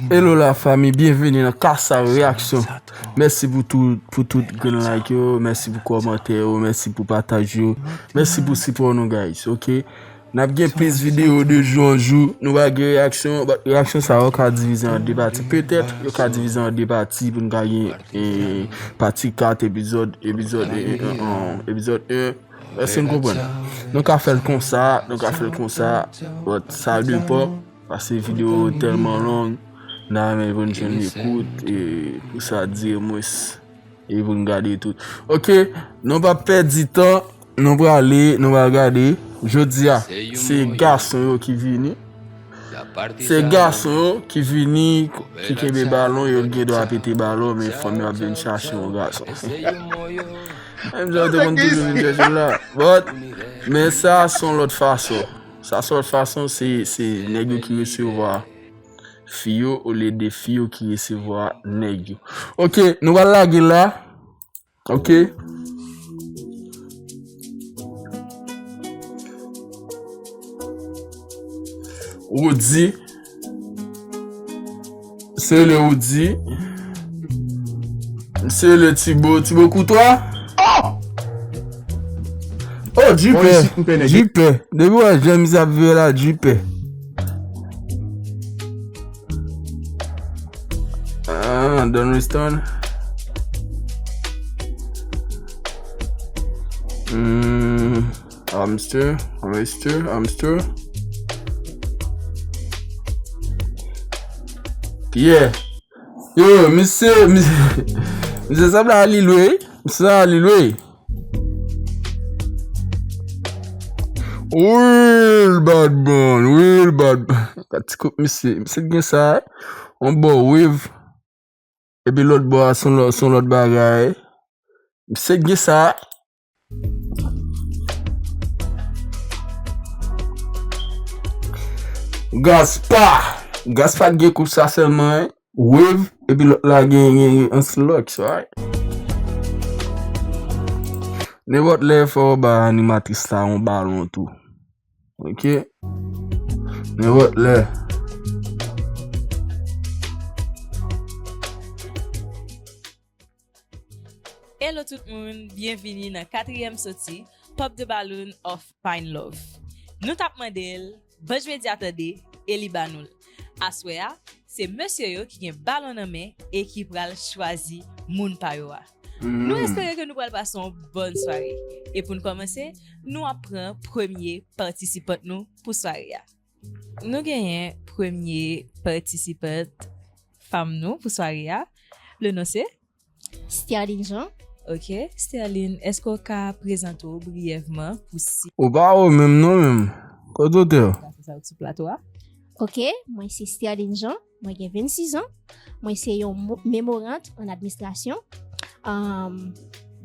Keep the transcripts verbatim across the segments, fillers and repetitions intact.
Hello la fami, byenvini nan Kasa Reaksyon. Mèsi pou tout, pou tout grenn like yo, mèsi pou kòmantè yo, mèsi pou pataj yo, mèsi pou sipò nou guys, ok? N ap gen plis videyo de jou an jou, nou va gen reaksyon, but reaksyon sa yo ka divize an de pati. Petèt, yo ka divize an de pati pou n ka gen eh, pati kat epizòd, epizòd eh, eh, eh, epizòd en. Èske n konprann? Nou ka fè l konsa, nou ka fè l konsa, but sa depan, paske videyo tèlman long, n a renmen pou n jwenn ekout, e pou sa dire mwens, e pou n gade tout. Ok, nou pa pèdi tan, nou prale, nou pral gade. Jodi a, se gason yo ki vini. Se gason yo ki vini, ki kenbe balon, yo gen dwa pete balon, men fanm yo ap vin chache yon gason. Menm jan yo te konn toujou vin chèche l la. But, men sa, se yon lòt fason. Sa, se yon lòt fason, se, se nèg yo ki resevwa fi yo, olye de fi yo ki resevwa nèg yo. Ok, nou pral lage l la. Ok. Roody. Se le Roody. Se le Tibo. Tibo Koutwa. Oh! Oh, Dupè. Dupè. Depi wè jan misye ap vire la, Dupè. Ah, Don Winston. Hmm, hamster, hamster, hamster. Yeah. Yo, misye, misye, misye sanble a Lil Wayne. Misye sanble a Lil Wayne. Real bad man, real bad man. Gad ti koup misye. Misye t gen sa, eh? On bò wave. Epi lòt bò a, se on lòt, se on lòt bagay. Misye t gen sa. Gaspa. Gaspa t gen koup sa sèlman, eh? Wave, epi lòt la gen, gen, gen an slugs, right? Nenpòt lè fò w ba animatris la yon balon tou. Ok? Nenpòt lè. Hello tout moun, byenvini nan katriyèm soti Pop the Balloon of Pine Love. Nou t ap mande l, Banj Medya tande e li ba nou l. Aswè a, se mesye yo ki gen balon nan men e ki pral chwazi moun pa yo a. Nou espere ke nou pral pase yon bòn sware. E pou n kòmanse, nou ap pran premye patisipant nou pou sware a. Nou genyen premye patisipant fanm nou pou sware a. Le non se? Sterline Jean. Ok, Sterline, èske w ka prezante w briyèvman pou si... Ou pa ou menm non menm. Kote w te? Sa ou sou plato a? Ok, mwen se Sterline Jean, mwen gen vennsis an. Mwen se yon mo- memorant an administrasyon, um,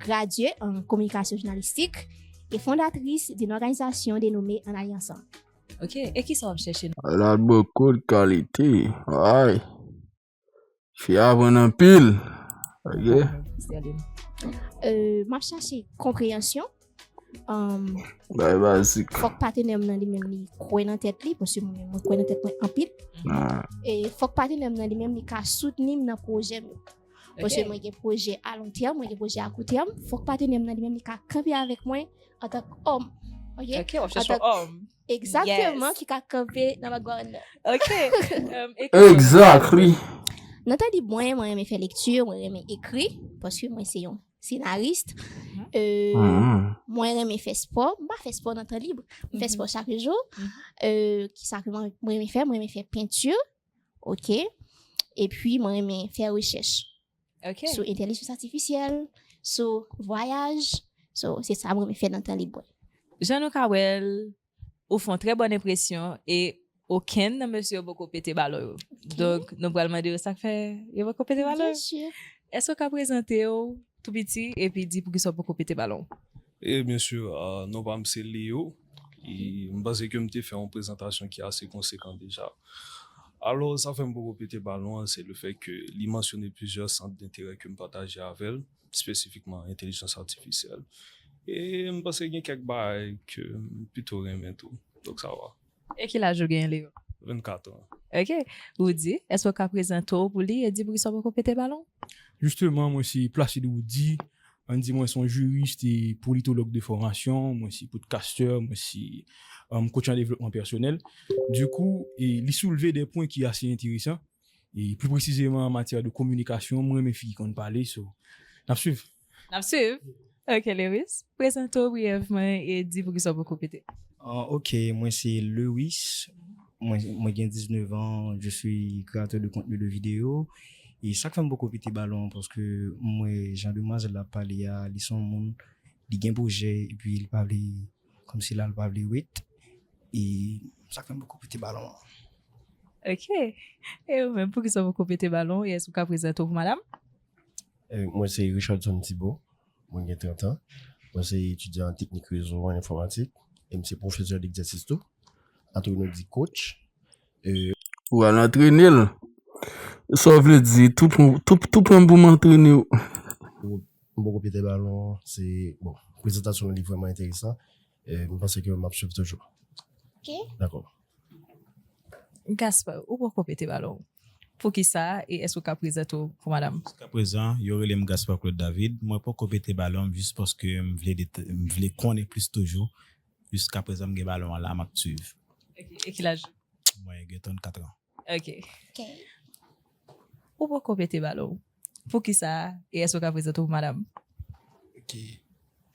gradye an kominikasyon jounalistik e fondatris d'une organisation dénommée An Alyansan. Ok, e kisa w ap chèche nan... Ladbò kòd kalite. Ay. Fi a aprann anpil. Ok. Sterline. Euh, m ap chache konpreyansyon. Um, Bay bazik. Fòk patenè m nan li menm li kwè nan tèt li, paske mwen menm mwen kwè nan tèt mwen anpil. Ah. E fòk patenè m nan li menm li ka soutni m nan pwojè m yo. Paske Ok. mwen gen pwojè a long tèm, mwen gen pwojè a kou tèm. Fòk patenè m nan li menm li ka kanpe avèk mwen antank òm. Ok? Ok, w ap chèche Antank yon òm. Egzakteman, Yes. ki ka kanpe nan background nan. Ok. Um, e kisa w renmen Exactly. fè? Nan tan lib mwen, mwen renmen fè lekti, mwen renmen ekri, paske mwen se yon senaris. Mhm. Euh, Mhm. mwen renmen fè spò. M pa fè spò nan tan lib. M fè Mhm. spò chak jou. Mhm. Euh, kisa ke mwen mwen renmen fè? Mwen renmen fè penti. Ok. Epi, mwen renmen fè rechèch Ok. sou entèlijans atifisyèl, sou vwayaj. So, se sa mwen renmen fè nan tan lib mwen. Jan nou ka wè l, ou fè yon trè bòn enpresyon e okenn nan mesye yo poko pete balon yo. Ok. Donk, nou pral mande yo sa k fè yo poko pete balon yo. Byen si. Èske w ka prezante w tou piti epi di poukisa w poko pete balon? E byen si, ah, non pa m se Leo. E m panse ke m te fè yon prezantasyon ki ase konsekan deja. Alò, sa fè m poko pete balon an, se le fè ke li mansyone plizyè sant denterè ke m pataje avè l, espesifikman entèlijans atifisyèl. E m panse gen kèk bagay ke m pito renmen tou. Donk, sa va. E ki laj ou genyen, Leo? vennkat an. Ok. Rudy, èske w ka prezante w pou li e di poukisa w poko pete balon? Jisteman, mwen se Placide Rudy. Ann di mwen se yon jiris e politològ de fòmasyon, mwen se podcaster, mwen se um, coach an devlopman pèsonèl. Dikou, e, li soulve de pwen ki ase enteresan. E pli presizeman an matyè de kominikasyon, mwen renmen fi ki konn pale, so n ap swiv. N ap swiv. Ok, Lewis, prezante w briyèvman e di poukisa w poko pete. Ah, ok, mwen se Lewis. Mwen, mwen gen diznèf an, je suis créateur de contenu de vidéo. E sa k fè m poko pete balon an, paske mwen, jan demwazèl la ap pale a, li se yon moun, li gen pwojè, epi li pa vle, kòmsi la, li pa vle wet. E sa k fè m poko pete balon an. Ok. E ou menm, poukisa w poko pete balon? E èske w ka prezante w pou madanm? Eh, mwen se Richardson Thibault, mwen gen trant an. Mwen se etidyan an teknik rezo an enfòmatik e m se pwofesè degzèsis tou. Antoine di coach. Eh, Ou al antrene l. Sa w vle di, tou pran, tou, tou pran m pou m antrene w. M poko pete balon, se, bon, prezantasyon li vrèman enteresan. Eh, m panse ke m ap swiv toujou. Ok. Dakò. Gaspard, ou poko pete balon. Poukisa e èske w ka prezante w pou madanm? Jiskaprezan, yo rele m Gaspard Claude David. Mwen poko pete balon m jis paske m vle, det- m vle konnen plis toujou. Jiskaprezan, m gen balon an la, m ap swiv. Ok, e ki laj? Mwen gen trannkat an. Ok. Ok. Ou poko pete balon. Poukisa e èske w ka prezante w pou madanm? Ok.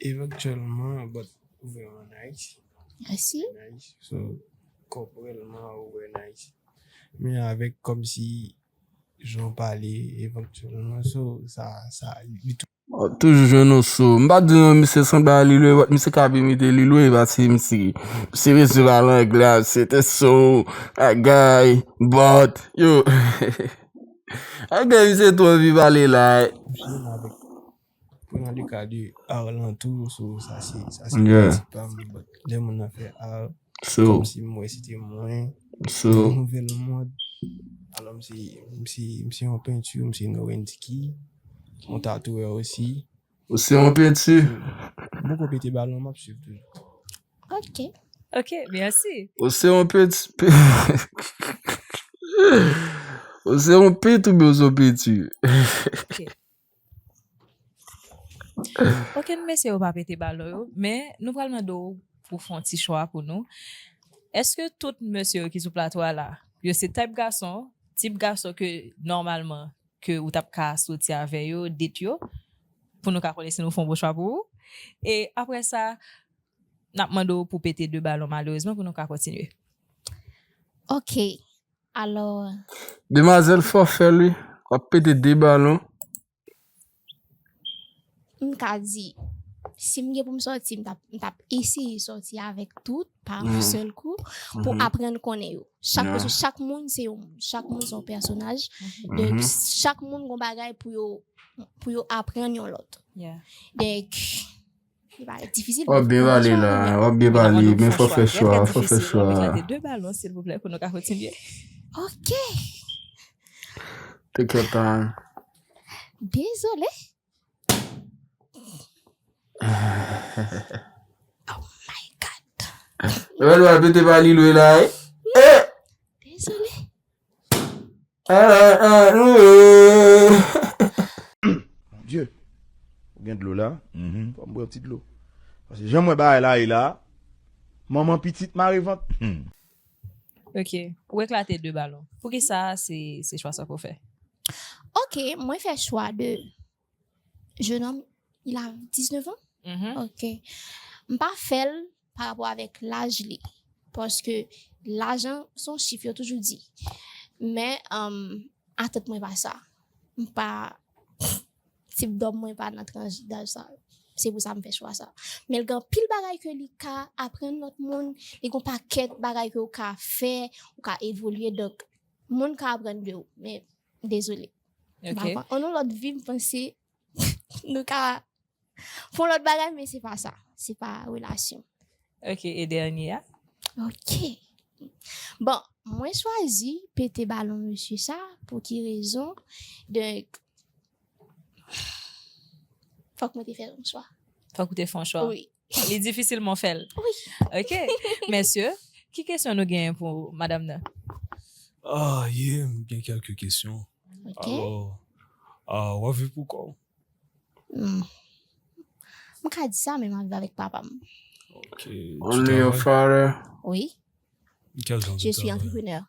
Evantyèlman, but ou vrèman nice. Mèsi. Nice. So, kòporèlman, ou vrè nice. Men avèk kòmsi jan w pale, evantyèlman, so, sa, sa, li tou. Toujou jwenn yon so. M pa di non, misye sanble a Lil Wayne, but misye ka imite Lil Wayne, paske misye, misye mesye pale anglè, misye te so, a guy, but, yo. A guy, misye tou anvi pale la. Pou nan le ka de Arlan tou, so, sa se, sa se Yeah. pati pa m, but lè moun nan fè art, So, kòmsi m wè se te mwen, so, nouvèl mòd. Alò, m se, m se, m se yon penti, m se Nowenski, yon tatouè osi. ou se yon penti. M poko pete balon, m ap swiv toujou. Ok. Ok, mèsi. Ou se yon penti. Ou se yon penti oubyen ou se yon penti? Ok. Okenn mesye yo pa pete balon yo, men nou pral mande w pou fè yon ti chwa pou nou. Èske tout mesye yo ki sou plato a la, yo se tip gason, tip gason ke nòmalman ke ou t ap ka soti avè yo, date yo, pou nou ka konnen si nou fè yon bon chwa pou ou? E apre sa, n ap mande w pou pete de balon malerezman pou nou ka kontinye. Ok. Alò, Demwazèl fò fè l wi. W ap pete de balon. m ka di, si m gen pou m sòti, m t ap, m t ap eseye sòti avèk tout, pa yon sèl kou, pou aprann konnen yo. Chak, paske chak moun se yon moun, chak moun se yon pèsonaj. Donk, chak moun gon bagay pou yo, pou yo aprann yon lòt. Yeah. Donk, li pa difisil. W ap byen pale la, w ap byen pale, men fò fè chwa, fò fè chwa. De balon, silvouplè, pou nou ka kontinye. Ok. Take your time. Dezole. Oh my God. Wè, nou al pete pa Lil Wayne la, eh? Eh! Dezole. Ah, ah, ah. Bondye, ou gen dlo la? Fò m bwè yon ti dlo. Paske jan mwen bagay la ye la, manman pitit mare vant. Ok, ou eklate de balon. Poukisa se, se chwa sa ke w fè? Ok, mwen fè chwa de jeune homme, il a dix-neuf ans. Ok. M pa fè l pa rapò avèk laj li. Paske lajan se yon chif yo toujou di. Men, um, atant mwen pa sa. M pa tip dòm mwen pa nan tranch daj sa. Se pou sa m fè chwa sa. Men l gen anpil bagay ke li ka aprann lòt moun, li gen yon pakèt bagay ke w ka fè, ou ka evolye, donk moun ka aprann de ou. Men dezole. M pa konn, an yon lòt vi, m panse nou ka fè yon lòt bagay, men se pa sa. Se pa relasyon. Ok, e dènye a? Ok. Bon, mwen chwazi pete balon mesye sa, pou ki rezon? Donk, fòk mwen te fè yon chwa. Fòk ou te fè yon chwa. Wi. Li difisil, men w fè l. Wi. Ok. Mesye, ki kesyon nou genyen pou madanm nan? Ah, yeah, m gen kèlke kesyon. Ok. Alò, ah, w ap viv pou kò w? Hmm. M ka di sa, men m ap viv avèk papa m. Ok. Only your father. Oui, Kèl jan je suis entrepreneur.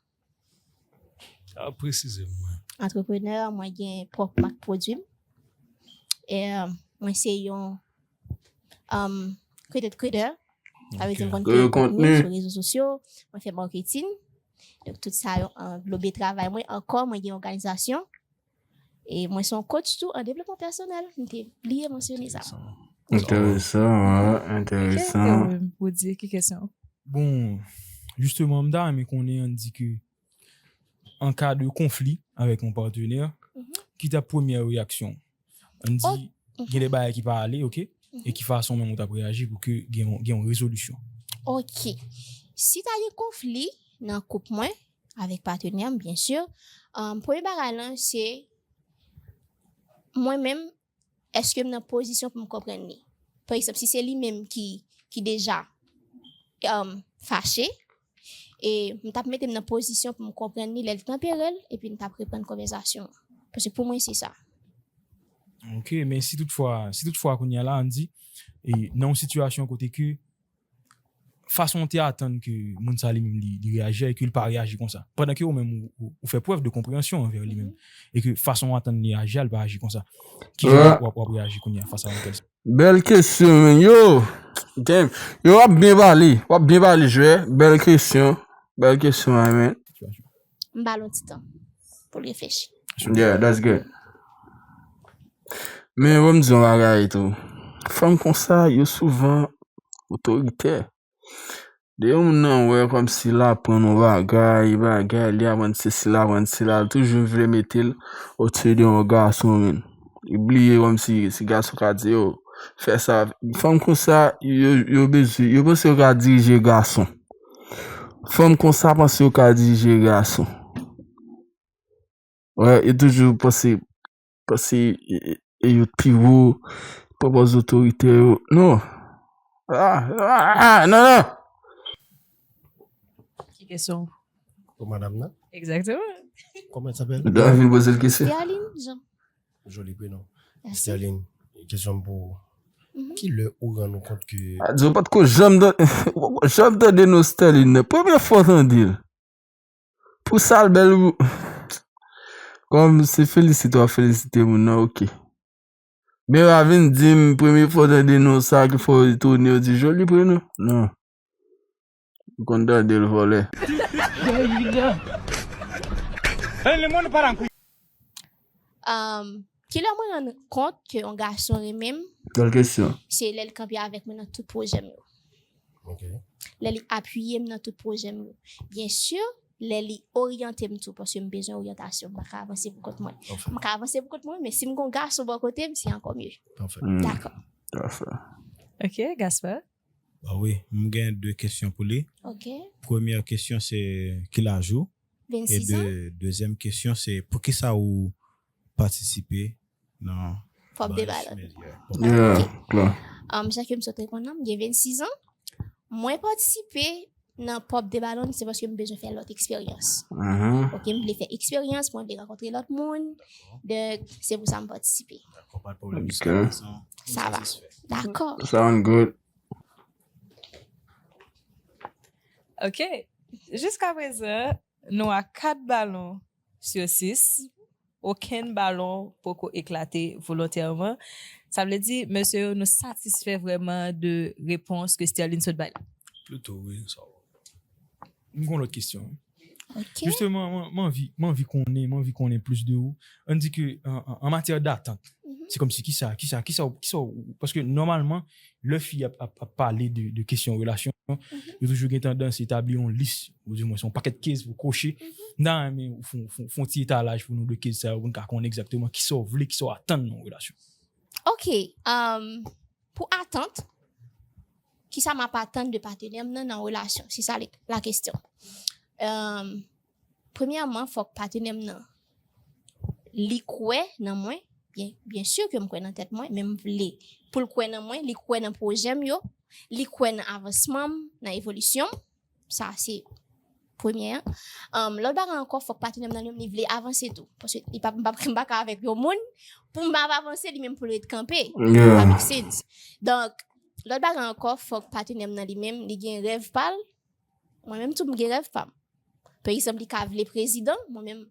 Ah, presize mwen. Entrepreneur, mwen gen pwòp mak pwodui m. E euh, mwen se yon um, content creator. Sa vle di m konn Kreye kreye kontni kontni. sou rezo sosyo, mwen fè marketing. Donk tout sa yo anglobe travay mwen. Ankò, mwen gen òganizasyon. E mwen se yon coach tou an devlopman pèsonèl. M te bliye mansyone sa. Enteresan, wi, enteresan. Pou di ki kesyon? Bon, jisteman, m ta renmen konnen, ann di ke an ka de konfli avèk yon patnè, ki ta premyè reyaksyon? Ann di, gen de bagay ki pa ale, ok? E ki fason menm ou t ap reyaji pou ke gen yon, gen yon rezolisyon? Ok. Si ta gen konfli nan koup mwen avèk patnè m, byen si, um, premye bagay lan se mwen menm, èske m nan pozisyon pou m konprann li? Pa egzanp, si se li menm ki, ki deja um, fache, e m t ap mete m nan pozisyon pou m konprann li lè l tanpere l, epi m t ap reprann konvèsasyon an. Paske pou mwen, se sa. Ok, men si toutfwa, si toutfwa kounye a la, ann di, e nan yon sitiyasyon kote ke fason w te atann ke moun sa li menm li, li reyaji a e ke li pa reyaji konsa. Pandan ke ou menm ou, ou, ou fè prèv de konpreyansyon anvè li menm. E ke fason w atann li aji a, li pa aji konsa. Kijan w ap, w ap reyaji kounye a fas a yon tèl sa? Bèl kesyon, men. Yo! Damn. Yo, w ap byen pale. W ap byen pale, jwè. Bèl kesyon. Bèl kesyon, man. M ba l yon ti tan pou l reflechi. Yeah, that's good. Men bon, m di yon bagay tou. Fanm konsa, yo souvan otoritè. De yon moun nan wè kòmsi l aprann yon bagay, bagay, li aprann sesi, l aprann sela, l toujou vle mete l odse de yon gason, men. Li bliye kòmsi si gason ka di yo, fè sa. Fanm konsa, yo, yo bezwen, yo panse yo ka dirije gason. Fanm konsa panse yo ka dirije gason. Wè, yo toujou panse, panse e, e, e yo t pi wo, pa pòz otorite yo. Non. Ah, ah, ah, non, non. Ki kesyon? Pou madanm nan? Egzakteman. Kòman l apèl? David poze l kesyon. Sterline Jean. Joli prenon. Merci. Sterline, kesyon pou Mhm. ki lè ou rann ou kont ke A di w pa t ko janm tan-, janm tande non Sterline nan. Premye fwa w tande l. Pou sa l bèl ou. Kòm se felisite w ap felisite moun nan, ok. Men pa vin di m premye fwa w tande non sa ki fè w etone, w di joli prenon. Non. Ou konn tande l vòlè. Um, ki lè mwen rann kont ke yon gason renmen m, Bèl kesyon. Se lè l kanpe avèk mwen nan tout pwojè m yo. Ok. Lè li apiye m nan tout pwojè m yo. Byen si, lè li oryante m tou, paske m bezwen oryantasyon, m pa ka avanse pou kont mwen. M ka avanse pou kont mwen, men si m gon gason bò kote m, se ankò mye. Pafè. Mm. Dakò. Pafè. Ok, Gaspard. Ba wi, m gen de kesyon pou li. Ok. Premyè kesyon se ki laj ou? E Vennsis an. De, dezyèm kesyon se poukisa ou patisipe nan Pòp de Buzz Balon. Media? Yeah, klè. Um, jan ke m sot reponn nan, m gen vennsis an. Mwen patisipe nan Pòp de Balon, se paske m bezwen fè lòt eksperyans. Mhm. Ok, m vle fè eksperyans, mwen vle rankontre lòt moun. Donk, se pou sa m patisipe. Dakò, pa de pwoblèm. Ok. Jiskaprezan, Sa va. satisfè. Dakò. Sound good. Ok. Jiskaprezan, nou a kat balon sou sis. Okenn balon poko eklate volontèman. Sa vle di, mesye yo, nou satisfè vrèman de repons ke Sterline sot bay la. Plito, wi, sa va. M gon lòt kesyon. Ok. Jisteman, mwen, mwen anvi, mwen anvi konnen, mwen anvi konnen plis de ou. Ann di ke an, an, an matyè datant, Mhm. se kòmsi kisa, kisa, kisa, kisa, paske nòmalman, lè fi ap, ap, ap pale de, de kesyon relasyon, Mhm. yo toujou gen tandans etabli yon lis, ou di mwen se yon pakèt case pou koche. Mhm. M ta renmen ou fè, fè, fè yon ti etalaj pou nou de case sa yo, pou nou ka konnen egzakteman kisa w vle, kisa w atann nan yon relasyon. Ok, um, pou atant, kisa m ap atann de patnè m nan nan relasyon? Se sa le- la kesyon. Um, premyèman, fòk patnè m nan li kwè nan mwen. Byen, byen si ke m kwè nan tèt mwen, men m vle pou l kwè nan mwen, li kwè nan pwojè m yo, li kwè nan avansman m, nan evolisyon m. Sa se premye an. Um, lòt bagay ankò, fòk patnè m nan li menm li vle avanse tou. Paske li pa, m pa, m pa ka avèk yon moun, pou m ap avanse, li menm pou l ret kanpe. Yeah. Pa make sense. Donk, lòt bagay ankò, fòk patnè m nan li menm, li gen rèv pa l. Mwen menm tou, m gen rèv pa m. Pa egzanp, li ka vle prezidan, mwen menm,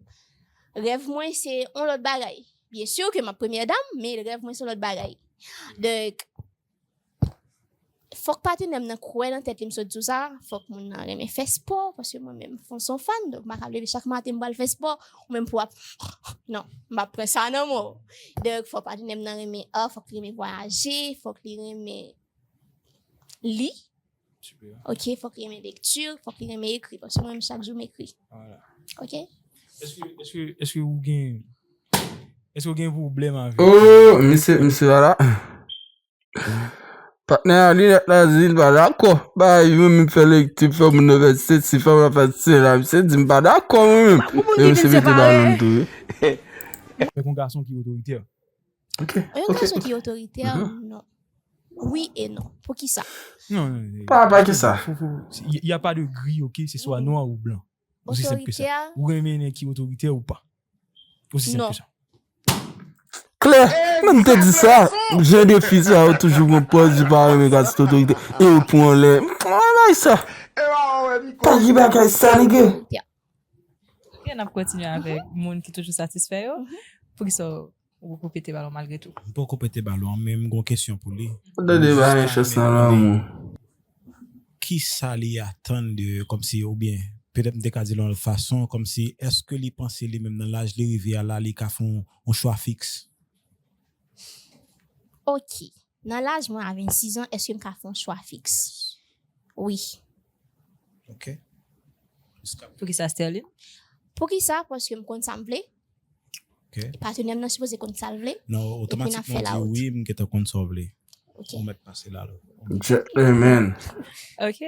rèv mwen se yon lòt bagay. Byen si ke m ap premyè dam, men rèv mwen se yon lòt bagay. Donk, fòk patnè m nan kwè nan tèt li, m sot di w sa, fòk moun nan renmen fè spò, paske mwen menm, m se yon fan, donk m pa ka leve chak maten m pral fè spò, ou menm pou ap, non, m ap pran sa nan men w. Donk, fòk patnè m nan renmen art, fòk li renmen vwayaje, fòk li renmen li. Super. Ok, fòk li renmen lekti, fòk li renmen ekri, paske mwen menm chak jou m ekri. Voilà. Ok? Èske, èske, èske ou gen, èske ou gen pwoblèm avèk... Oh, misye, misye pa la. Patnè a li nèt la di l pa dakò. Ba, yo menm fè lekti, fè moun nan fè sesi, fè moun nan fè sela. Misye di m pa dakò, mwen menm. Ou moun ki vin separe. Fè kon gason ki otoritè. Ok, ok, ok. Yon gason ki otoritè, non. Wi e non. Poukisa? Non, non, non. Pa, pa ki sa. Fo, fo, y, y a pas de gris, ok? Se swa nwa ou blan. Osi senp ke sa. Otoritè. Ou renmen nèg ki otoritè ou pa. Osi senp ke sa. Klè, mwen te di sa. Jan de fi sa yo toujou pran pòz yo pa renmen gason otorite. E yo pran lè. Mwen bay sa. Pa gen bagay sa, nèg. Ok, n ap kontinye avèk moun ki toujou satisfè yo. Poukisa ou poko pete balon malgre tou? M poko pete balon an, men m gon kesyon pou li. Tande ba yon chans nan lanmou. Kisa li atann de, kòmsi, oubyen, petèt m te ka di l yon lòt fason, kòmsi, èske li panse li menm nan laj li rive a la, li ka fè yon, yon chwa fiks? Ok. Nan laj mwen a vennsis an, èske m ka fè yon chwa fiks? Wi. Ok. Poukisa, Sterline? Poukisa? Paske m konn sa m vle. Ok. Patnè m nan sipoze konn sa l vle. Non, epi n ap fè la wout. Otomatikman w di wi, m gentan konn sa w vle. Ok. Ou mèt pase la, la. Gentleman. Ok.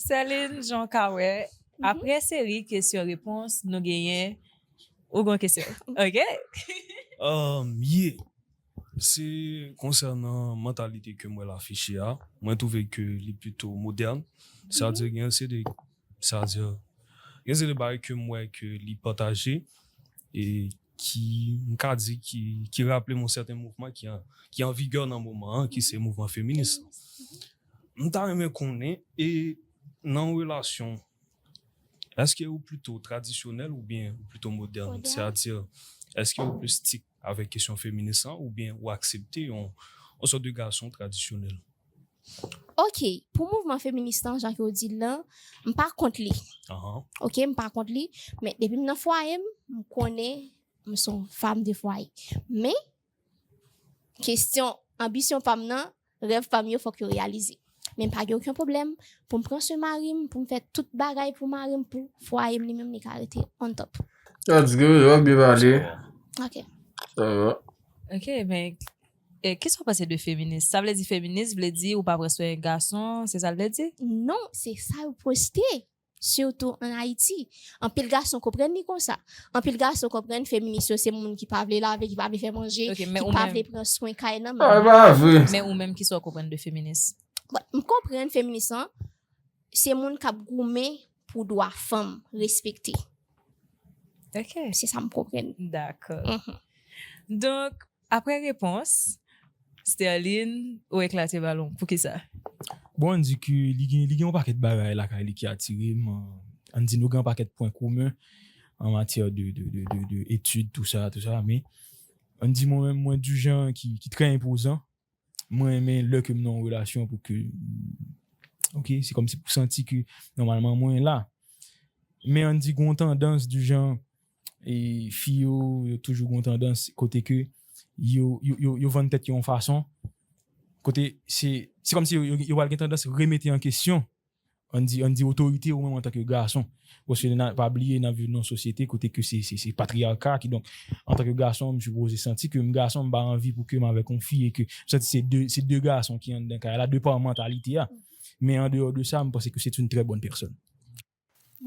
Sterline, jan w ka wè, apre seri kesyon repons, nou genyen ou gon kesyon. Ok? Um, yeah. Se konsènan mantalite ke m wè l afiche a, mwen twouve ke li pito modèn. Sa vle di gen se de, sa vle di gen se de bagay ke m wè ke li pataje e ki, m ka di ki, ki raple m yon sèten mouvman ki an, ki an vigè nan moman an, ki se mouvman feminis. M ta renmen konnen, e nan yon relasyon, èske ou plito tradisyonèl oubyen ou plito modèn? Modèn. Sètadi, èske ou plis stick avèk kesyon feminis lan oubyen ou aksepte yon, yon sòt de gason tradisyonèl? Ok, pou mouvman feminis lan, jan ke w di l lan, m pa kont li. Ahan. Ok, m pa kont li, men depi m nan fwaye m, m konnen m se yon fanm de fwaye. Men, kesyon anbisyon pa m nan, rèv pa m yo, fòk yo reyalize. Men m pa gen okenn pwoblèm pou m pran swen mari m, pou m fè tout bagay pou mari m, pou fwaye m li menm, li ka rete on top. That's good, w ap byen pale. Ok. Sa va. Ok, men, e, kisa w panse de feminis? Sa vle di feminis vle di ou pa pran swen gason, se sa l vle di? Non, se sa yo poste. Sitou an Ayiti. Anpil gason konprann li konsa. Anpil gason konprann feminis yo se moun ki pa vle lave, ki pa vle fè manje, ki pa vle pran swen kay nan men. Ah, e pa vre. Men ou menm, kisa w konprann de feminis? Bon, m konprann feminis lan, se moun k ap goumen pou dwa fanm respekte. Ok. Se sa m konprann. Dakò. Mhm. Donk, apre repons, Sterline, ou eklate balon. Poukisa? Bon, ann di ke li gen, li gen yon pakèt bagay lakay li ki atire m. Ann di nou gen yon pakèt pwen komen an matyè de, de, de, de, de etid, tou sa, tou sa, men ann di mwen menm, mwen di jan ki, ki trè enpozan. Mwen renmen lè ke m nan yon relasyon pou ke, ok, se kòmsi pou santi ke nòmalman mwen la. Men ann di gen yon tandans di jan, e fi yo, yo toujou gen yon tandans kote ke yo, yo, yo, yo vann tèt yo yon fason, kote se, se kòmsi yo, yo, yo pral gen tandans remete an kesyon, ann di, ann di otorite ou menm antanke gason. Paske n a, pa bliye, n ap viv nan yon sosyete kote ke se, se, se patriyaka, kidonk, antanke gason, m sipoze santi ke m gason, m pa anvi pou ke m avèk yon fi e ke m santi se de, se de gason ki anndan kay la, de pa mantalite a. Men an deyò de sa, m panse ke se yon trè bòn pèsòn.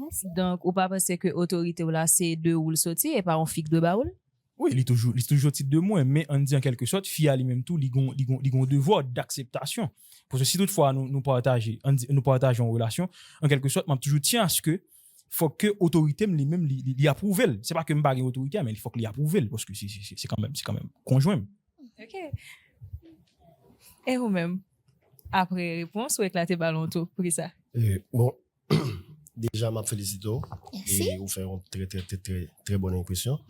Mèsi. Donk, ou pa panse ke otorite w la, se de ou l soti, e pa yon fi k dwe ba ou l? Wi, li toujou, li toujou tit de mwen, men ann di an kèlke sòt, fi a li menm tou, li gon, li gon, li gon devwa d'akseptasyon. Paske si toutfwa nou, nou pataje, ann di, nou pataje yon relasyon, an kèlke sòt, m ap toujou tyen aske fòk ke otorite m li menm li, li, li apwouve l. Se pa ke m pa gen otorite a, men li fòk li apwouve l, paske se, se, se, se kanmenm, se kanmenm konjwen m. Ok. E ou menm? Apre repons, ou eklate balon tou. Poukisa? Eh, bon, deja, m ap felisite w. E ou fè yon trè, trè, trè, trè, trè bòn enpresyon.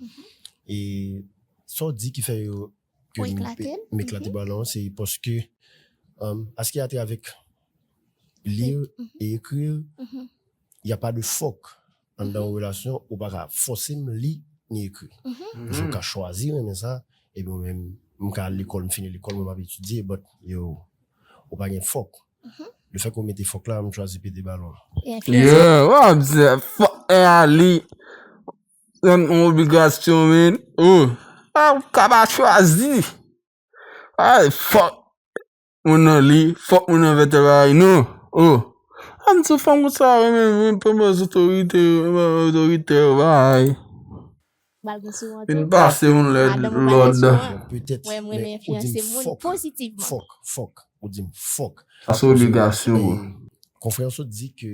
E sa w di ki fè yo ke m eklate balon, se paske um, aske atè avèk li e ekri, y a pa de fòk anndan yon relasyon, ou pa ka fòse m li ni ekri. Jou ka chwazi renmen sa, epi mwen menm, m ka al lekòl, m fini lekòl, mwen m ap etidye, but yo, ou pa gen fòk. Le fèt ke w mete fòk la, m chwazi pete balon. Yeah, w ap di fòk e a li. Yon obligasyon, men. Oh, ou ka pa chwazi. Ay, fòk moun nan li, fòk moun nan fè tèl bagay, non. Oh. Ann sou fanm konsa, men, men, pran otorite, otorite, bagay. Vin pase moun lòd. Mwen, mwen enfliyanse moun pozitivman. Fòk, fòk, ou di m fòk. Sa se obligasyon, bro. Konfrè an sot di ke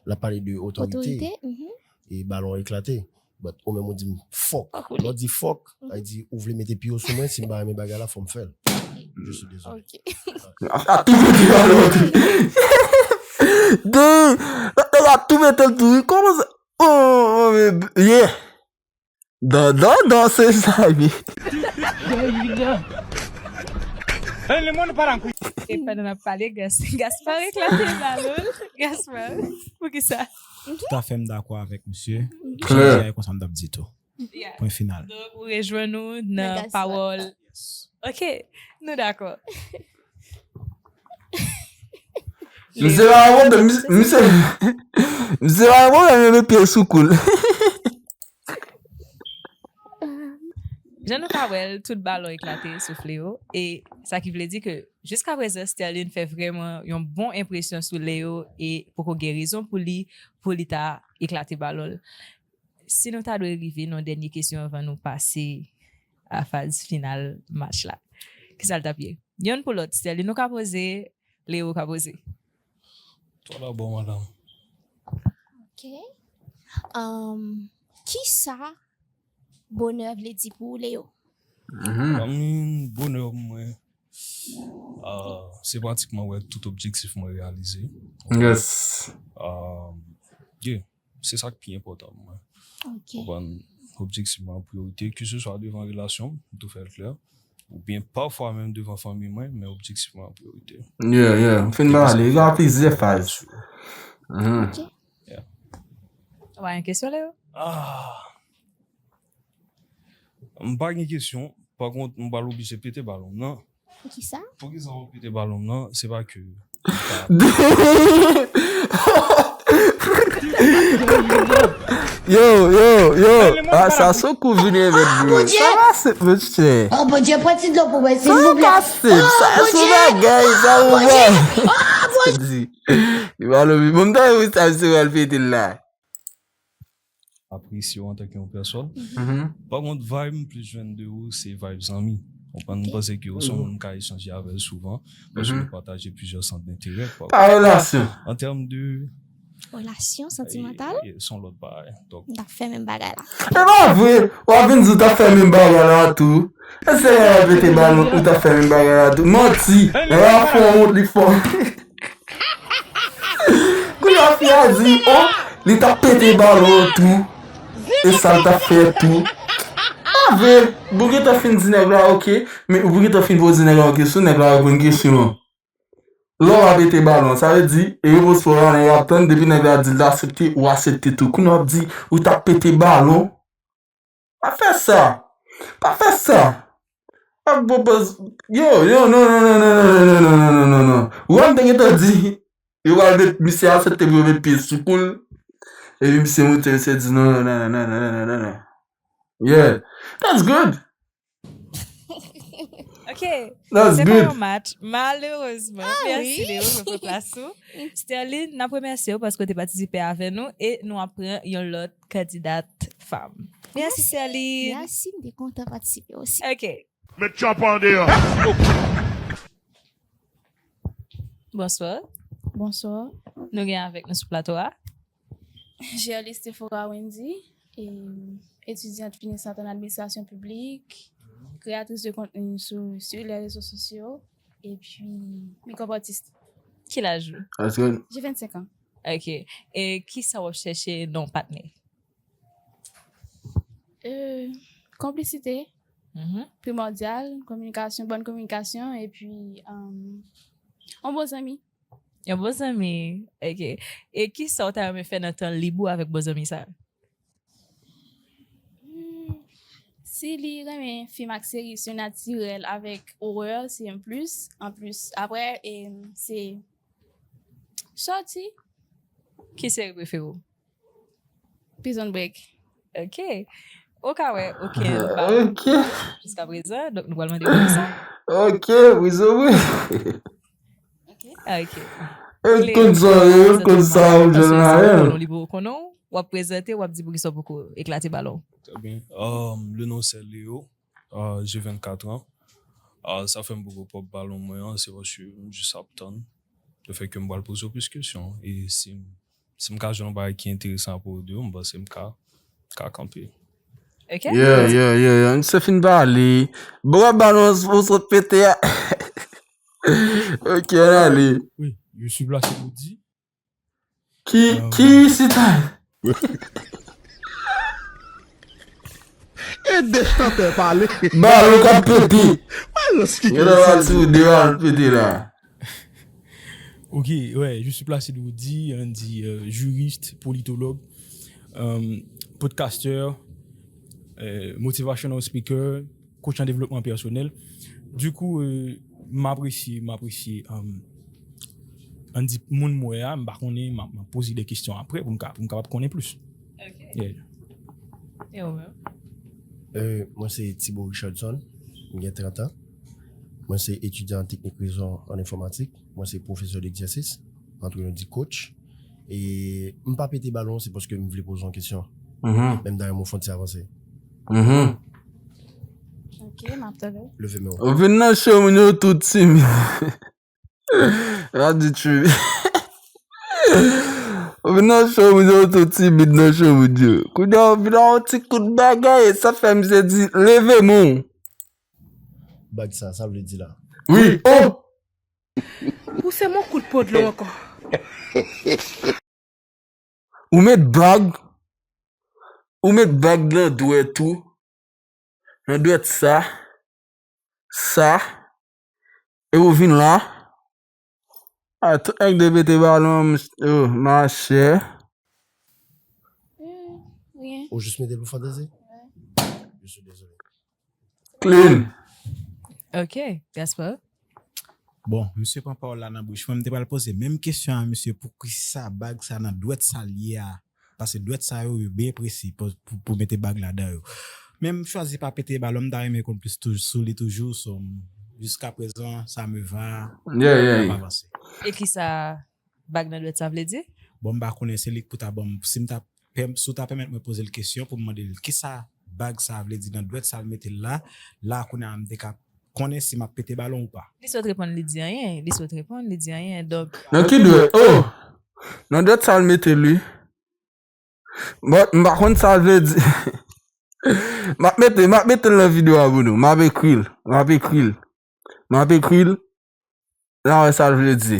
l ap pale de otorite. E balon eklate. But ou menm ou di m fòk. Lè w di fòk, sa vle di ou vle mete pye w sou mwen, si m pa renmen bagay la, fò m fè l. Je suis désolé. A tou mete a lòt. De, lòt nèg la tou mete l tou wi. Kòman sa? Oh, oh, yeah. Dan, dan, dan, se sa, wi. E pandan n ap pale, Gas, Gaspard eklate balon l. Gaspard, poukisa? Toutafè m dakò avèk misye. Klè. Konsa m t ap di tou. Pwen final. Donk, ou rejwenn nou nan pawòl. Ok, nou dakò. Misye pa pwoblèm, misye, misye pa pwoblèm, yo met pye sou kou l. Jan nou ka wè l, tout balon eklate sou Fléau. E sa ki vle di ke jiskaprezan, Sterline fè vrèman yon bon enpresyon sou Léo e poko gen rezon pou li, pou li ta eklate balon l. Si nou ta dwe rive nan dènye kesyon anvan nou pase a faz final match la, kisa l t ap ye? Yonn pou lòt, Sterline ou ka poze, Léo ka poze. Twa dabò, madanm. Ok. Um, kisa bonè vle di pou ou, Léo? Bon, bonè pou mwen, ah, se pratikman wè tout objektif mwen reyalize. Yes. Ah, yeah, se sa k pi enpòtan pou mwen. Ok. Konprann objektif mwen an priyorite, keseswa devan relasyon m, m tou fè l klè, oubyen pafwa menm devan fanmi mwen, men objektif mwen an priyorite. Yeah, yeah. M fin pale, li gen plizyè faz. Ok. Ou pa gen kesyon, Léo? Ah. M pa gen kesyon. Pa kont, m pral oblije pete balon m nan. Poukisa? Poukisa w pete balon m nan? Se pa ke. Yo, yo, yo. Ah, sa se kou vini evèk bro. Sa va se, mesye. Oh, Bondye, pran ti dlo pou mwen, silvouplè. Sa va se, sa se bagay, sa ou wè. Di. Li pa love. Bon, m ta wè sa misye pral pete l la. Apresye w antanke yon pèsòn. Pa kont, vibe m plis jwenn de ou, se vibe zanmi. Konprann, m panse ke ou se yon moun m ka echanje avè l souvan, paske nou pataje plizyè sant denterè. Pa relasyon. An tèm de relasyon santimantal, se yon lòt bagay. Donk, n t ap fè menm bagay la. E pa vre! W ap vin di w t ap fè menm bagay la tou. E se lè w ap pete balon, ou t ap fè menm bagay la tou. Manti! Nèg la fè w wont, li fè w. Kounye a fi a di, o, li t ap pete balon an tou. E sa l t ap fè tou. Pa vre, ou gentan fin di nèg la, ok. Men ou gentan fin poze nèg la yon kesyon, nèg la reponn kesyon an. Lè w ap pete balon, sa vle di, e repons pa w la, nèg la ap tann, depi nèg la di l aksepte, ou aksepte tou. Kounye a w ap di, ou t ap pete balon. Pa fè sa. Pa fè sa. Pa pwopoze. Yo, yo, non, non, non. Ou wè m te gentan di, yo pral met misye aksepte pou yo met pye sou kou l. Epi misye moute, misye di, non, non, non. Yeah. That's good. Ok. That's good. Se pa yon match. Malerezman. Ah, mèsi, Léo, mwen pran plas ou. Sterline, n ap remèsye w paske w te patisipe avè nou e nou ap pran yon lòt kandidat fanm. Mèsi, Celine. Mèsi, m te kontan patisipe osi. Ok. Met tchòp an deyò. Bonswa. Bonswa. Nou gen avèk nou sou plato a. Gerly Stephora Wendy, e, etidyant finisant an administrasyon piblik, kreyatris de kontni sou, sou lè rezo sosyo, epi makeup artist. Ki laj ou? Èske J'ai vennsenk an. Ok. E kisa w ap chèche nan yon patnè? Euh, konplisite, Mhm. primòdyal, kominikasyon, bòn kominikasyon, epi um, yon bon zanmi. Yon bon zanmi. Ok. E kisa w ta renmen fè nan tan lib ou avèk bon zanmi sa? Hmm, si li renmen fim ak seri sinatirèl avèk orè, se yon plis. Anplis, apre, e, se sòti. Ki seri prefere w? Prison Break. Ok. Ou ka wè, ok, nou pa Ok. Jiska prezan, donk nou pral mande poukisa. Ok, Wizo wi. Ok. E konn sa yo, konn sa yo, Prezante Jonathan. Li pou konnen w, w ap prezante, w ap di poukisa w poko eklate balon. Très bien. Euh, le nom c'est Léo. Euh, j'ai vingt-quatre ans. Euh, sa fè m poko pòp balon mwen an, se paske m jis ap tann. Le fait que m pral poze w plis kesyon. E si, si m ka jwenn yon bagay ki enteresan apwopo de ou, m panse m ka, ka kanpe. Ok? Yeah, yeah, yeah, yeah. Se fin pale. Bra balon ou sot pete a. Ok, ann ale. Oui, je suis placé pour dire. Ki, ki sita? Ede chantè pale. Balon k ap pete. Balans ki Gen lè w ap di ou de balon pete la. Ok, ouais, je suis placé de vous dire, on dit euh, juriste, politologue, euh, podcasteur, euh, motivational speaker, coach en développement personnel. Du coup, euh, m apresye, m apresye, euh, ann di moun m wè a, m pa konnen, m ap, m ap poze de kesyon apre pou m ka, pou m kapab konnen plis. Ok. Yeah. E ou menm? Euh, mwen se Thibault Richardson, m gen trant an. Mwen se etidyan an teknik rezo an enfòmatik. Mwen se pwofesè degzèsis, antre nou di coach. E m pa pete balon, se paske m vle poze yon kesyon. Mhm. Men m ta renmen w fè yon ti avanse. Mhm. Ok, m ap tande w. Leve men w. Ou vin nan show moun yo tout timid. Rap di timid. Ou vin nan show moun yo tout timid nan show moun yo. Kounye a ou vin a yon ti kout bagay, sa fè misye di leve men w. Bag sa, sa vle di la. Wi, oh! Pouse m yon kout po dlo ankò. Ou met bag, ou met bag nan dwèt ou, nan dwèt sa, sa, e ou vin la. A, tout nèg de pete balon, oh, machè. Hmm, rien. Ou jis mete l pou fantazi? Je suis désolé. Clean. Ok, Gaspard. Bon, misye pran pawòl la nan bouch mwen, m te pral poze menm kesyon a misye, poukisa bag sa nan dwèt sa l ye a? Paske dwèt sa yo, yo byen presi pou, pou, pou mete bag ladan yo. Men m chwazi pa pete balon, m ta renmen konn plis tou, sou li toujou, so, m, jiska prezan, sa me va, Yeah, yeah, n ap yeah. Avanse. E kisa bag nan dwèt sa vle di? Bon, m pa konnen se li k pou ta ban m, si m ta, pèm- si w ta pèmèt mwen poze l kesyon pou m mande l, kisa bag sa vle di nan dwèt sa l mete l la, la kounye a m te ka konnen si m ap pete balon ou pa. Li sot reponn, li di anyen. Li sot reponn, li di anyen. Donk, Nan ki dwèt? Oh! Nan dwèt sa l mete l, wi. Bon, m pa konn sa l vle di. M ap mete, m ap mete l nan videyo a pou nou. M ap ekri l. M ap ekri l. M ap ekri l. N a wè sa l vle di.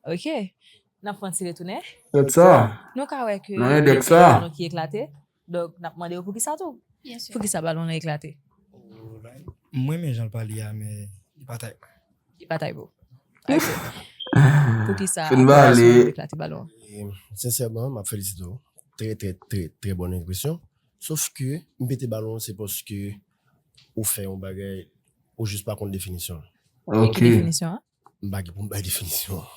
Ok. N ap fè yon ti retounen. Dwèt sa. Nou ka wè ke Nan endèks se sa. Balon ki eklate. Donk, n ap mande yo poukisa tou. Byen si. Poukisa balon nan eklate? M renmen jan l pale a, men li pa tay. Li pa tay pou. Ok. Poukisa Fin pale. Eklate balon? E, sensèman, m ap felisite w. Trè, trè, trè, trè bòn enpresyon. Sof ke m pete balon, se paske ou fè yon bagay, ou jis pa konn definisyon l. E ki definisyon an? M pa gen pou m bay definisyon an.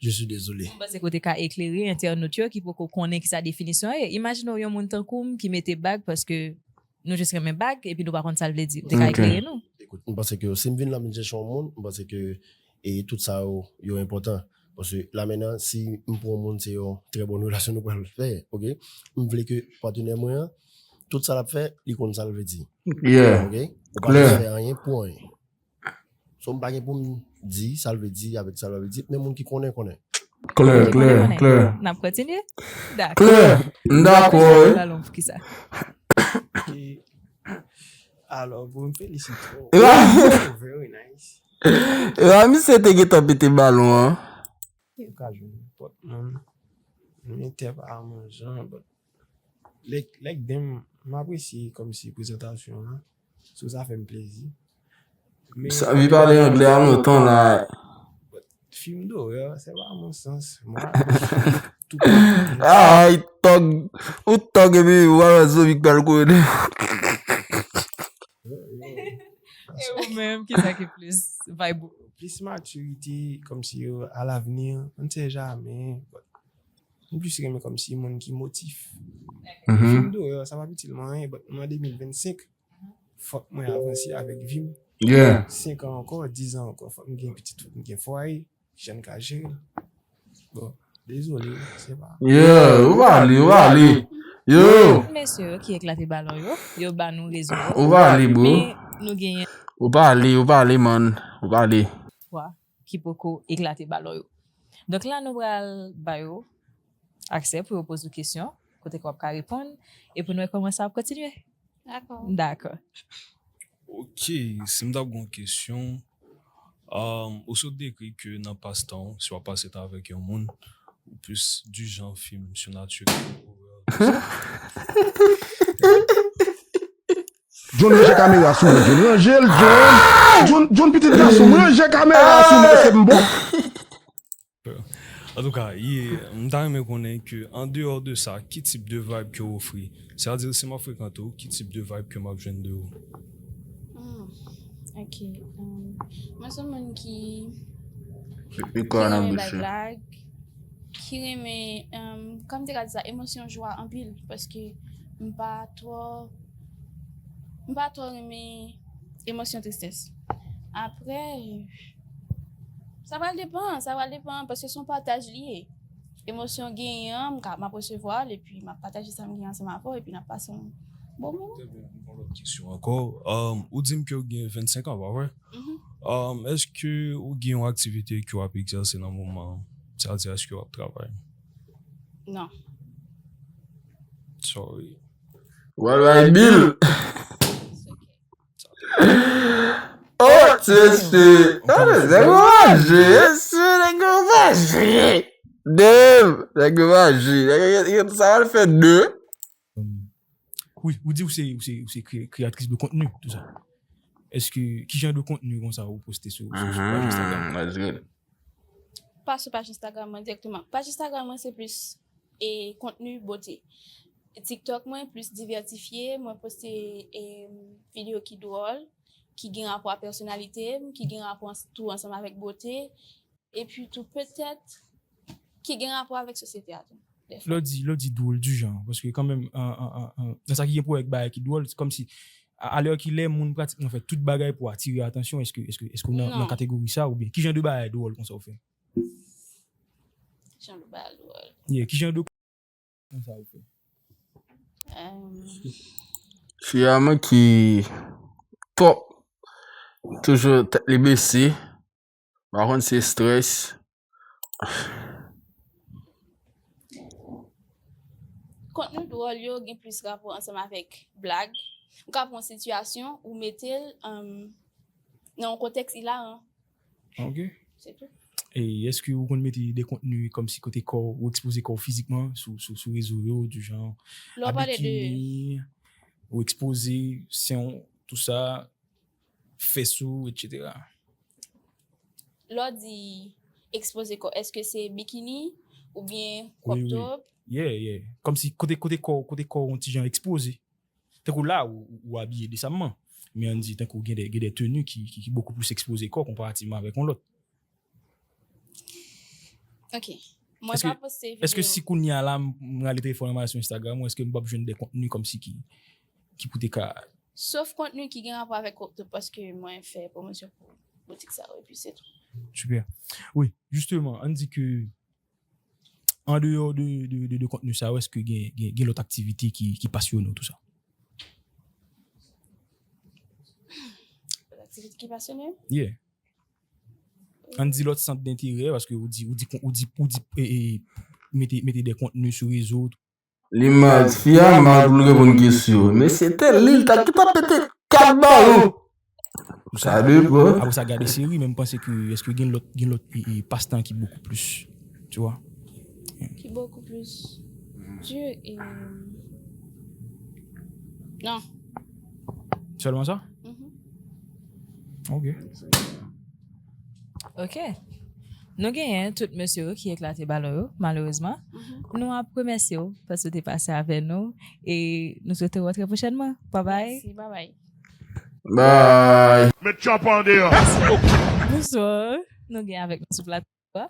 Je suis désolé. M panse ke w te ka eklere entènot yo ki poko konnen kisa definisyon an ye. Imajine w yon moun tankou m ki mete bag paske nou jis renmen bag epi nou pa konn sa l vle di. Ou te ka Ok. Eklere nou? Ekout, m panse ke si m vin la, m vin chèche yon moun, m panse ke e tout sa yo, yo enpòtan. Paske la mentnan, si m pran yon moun, se yon trè bòn relasyon nou pral fè, oke? M vle ke patnè mwen an, tout sa l ap fè, li konn sa l vle di. Yeah. Oke? Ou pa dwe fè anyen pou anyen. So, m pa gen pou m di sa l vle di avèk sa l pa vle di, men moun ki konnen, konnen. Klè, klè, klè. N ap kontinye? Klè. M dakò, wi. Balon pou kisa? Alò, bro, m felisite w. Ewa, Very nice. ewa, misye te gentan pete balon an. Ou ka jwenn nenpòt moun. Men tè pa a mwen jan, but like, like them, m apresye kòmsi prezantasyon an. So sa fè m plezi. Men Sa vi pale anglè a lontan la. Film d'horreur, c'est pas mon sens. Moi, tout Ay, tòg. Ou tòg epi ou wè zonbi k pral kouri. E ou menm, kisa ki plis vibe ou? Plis matirite, kòmsi yo, à l'avenir, on ne sait jamais. But m plis renmen kòmsi moun ki motif. Mhm. Film d'horreur, sa pa itil mwen anyen, but mwen an de mil vennsenk, fòk mwen avanse avèk vi m. Yeah. Senk an ankò, diz an ankò, fòk m gen pitit, fòk m gen fwaye, kijan m ka jere l. Bon, dezole, se pa. Yeah, ou pale, ou pale. Yo, Mesye yo ki eklate balon yo, yo ba nou rezon yo. Ou pale, bro. Men nou genyen Ou pale, ou pale, man. Ou pale. Twa ki poko eklate balon yo. Donk la, nou pral ba yo aksè pou yo poze w kesyon, kote ke w ap ka reponn, e pou nou wè kòman sa ap kontinye. Dakò. Dakò. Ok, si m t ap gen yon kesyon, um, ou sot dekri ke nan pastan w, si w ap pase tan avèk yon moun, ou plis du jan film sinatirèl. John, ranje kamera sou mwen, John. Ranje l, John. John, John, pitit gason, ranje kamera sou mwen, se m bon. Antouka, yeah, m ta renmen konnen ke an deyò de sa, ki tip de vibe ke w ofri? Sètadi, si m ap frekante w, ki tip de vibe ke m ap jwenn de ou? Hmm, ok. Um, mwen se yon moun ki, Epi ki kò nan renmen bouch bay yo. Blag, ki renmen, um, kòm te ka di sa, emosyon jwa anpil, paske m pa twò, m pa twò renmen emosyon tristès. Apre, sa pral depann, sa pral depann, paske se yon pataj li ye. Emosyon genyen an, m ka, m ap resevwa l, epi m ap pataje sa m genyen ansanm avè w, epi n ap pase yon bon moman. Trè byen, m gen yon lòt kesyon ankò. Um, ou di m ke w gen vennsenk an, pa vre? Mhm. Um, èske ou gen yon aktivite ke w ap egzèse nan moman an? Sètadi, èske w ap travay? Non. Sorry. Wal bay bil. Oh, ti mesye. Oh, nèg yo manje. Mesye, nèg yo manje. Damn, nèg yo manje. Nèg yo, yo, sa va fè de. Wi, ou di ou se, ou se, ou se kreyatris de kontni, tou sa. Èske, ki jan de kontni konsa ou poste sou, sou, sou paj Instagram? That's good. Pa sou paj Instagram mwen dirèkteman. Paj Instagram mwen se plis e kontni bote. TikTok mwen plis divètifye, mwen poste e, videyo ki dwòl, ki gen rapò a pèsonalite m, ki gen rapò ans- tou ansanm avèk bote, epi tou petèt ki gen rapò avèk sosyete a tou. Lè w di, lè w di dwòl di jan, paske kanmenm, an, an, an, an, nan sa ki gen pou wè ak bagay ki dwòl, se kòmsi, a, alèkile moun pratikman fè tout bagay pou atire atansyon, èske, èske, èske w nan, nan Non. Kategori sa, oubyen ki jan de bagay dwòl konsa w fè? Jan de bagay dwòl. Yeah, ki jan de konsa w fè? Um, Fi a mwen ki top. Toujou tèt li bese. Pa konn se strès. Kontni dwòl yo gen plis rapò ansanm avèk blag. Ou ka pran yon sitiyasyon, ou mete l um, nan yon kontèks ilaran. Ok. Se tou. E èske ou konn mete de kontni kòmsi kote kò w, ou ekspoze kò w fizikman sou, sou, sou rezo yo, di jan Lè w pale de bikini, ou ekspoze sen w, tou sa, fès ou, et cetera. Lè w di ekspoze kò, èske se bikini oubyen crop Wi, wi. Top? Yeah, yeah. Kòmsi kote, kote kò, kote kò w yon ti jan ekspoze. Tankou la, ou, ou, ou abiye desamman. Men ann di, tankou gen de, gen de teni ki, ki, ki bokou plis ekspoze kò konparativman avèk yon lòt. Ok. Mwen Èske, pa poste videyo. Èske si kounye a la, m, m rale telefòn an m al sou Instagram, ou èske m p ap jwenn de kontni kòmsi ki, ki pou te ka. Sof kontni ki gen rapò avèk crop top, paske mwen fè pwomosyon pou boutik sa yo, epi se tou. Super. Wi, jisteman, ann di ke an deyò de, de, de, de kontni sa yo, èske gen, gen, gen lòt aktivite ki, ki pasyone w, tou sa? Lòt aktivite ki pasyone m? Yeah. Ann di lòt sant denterè, paske ou di, ou di, ou di, ou di e, e, mete, mete de kontni sou rezo. Li mad, fi a mad pou l reponn kesyon. Mesye, te li, l ta ki ta pete kat balon. Sa depan. Apre sa, gade seri, men m panse ke èske gen lòt, gen lòt e, e, pastan ki bokou plis, tu vois? Ki bokou plis. Dieu e. Non. Sèlman sa? Mhm. Ok. Ok. Nou genyen tout mesye yo ki eklate balon yo, malerezman. Nou ap remèsye w paske w te pase avè nou e nou swete w trè pwochènman. Babay. Mèsi, babay. Bay. Met chòp an deyò. Bonswa. Nou gen avèk nou sou plato a.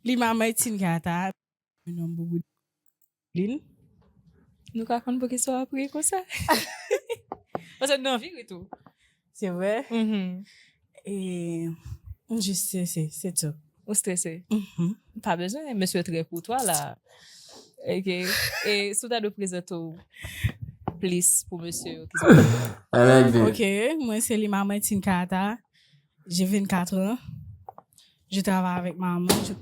Lima Martin Gata, yon nonm boubou lin. Nou ka konn poukisa w ap ri konsa? Paske nou anvi ri tou. Se vre? Mhm. E m jis strese, se tou. Ou strese? Mhm. Pa bezwen, mesye trè koutwa la. Ok. E si w ta dwe prezante w plis pou mesye yo ki sa? I like that. Ok, mwen se Lima Martin Carter. J'ai vingt-quatre ans. Je travaille avec maman. Je...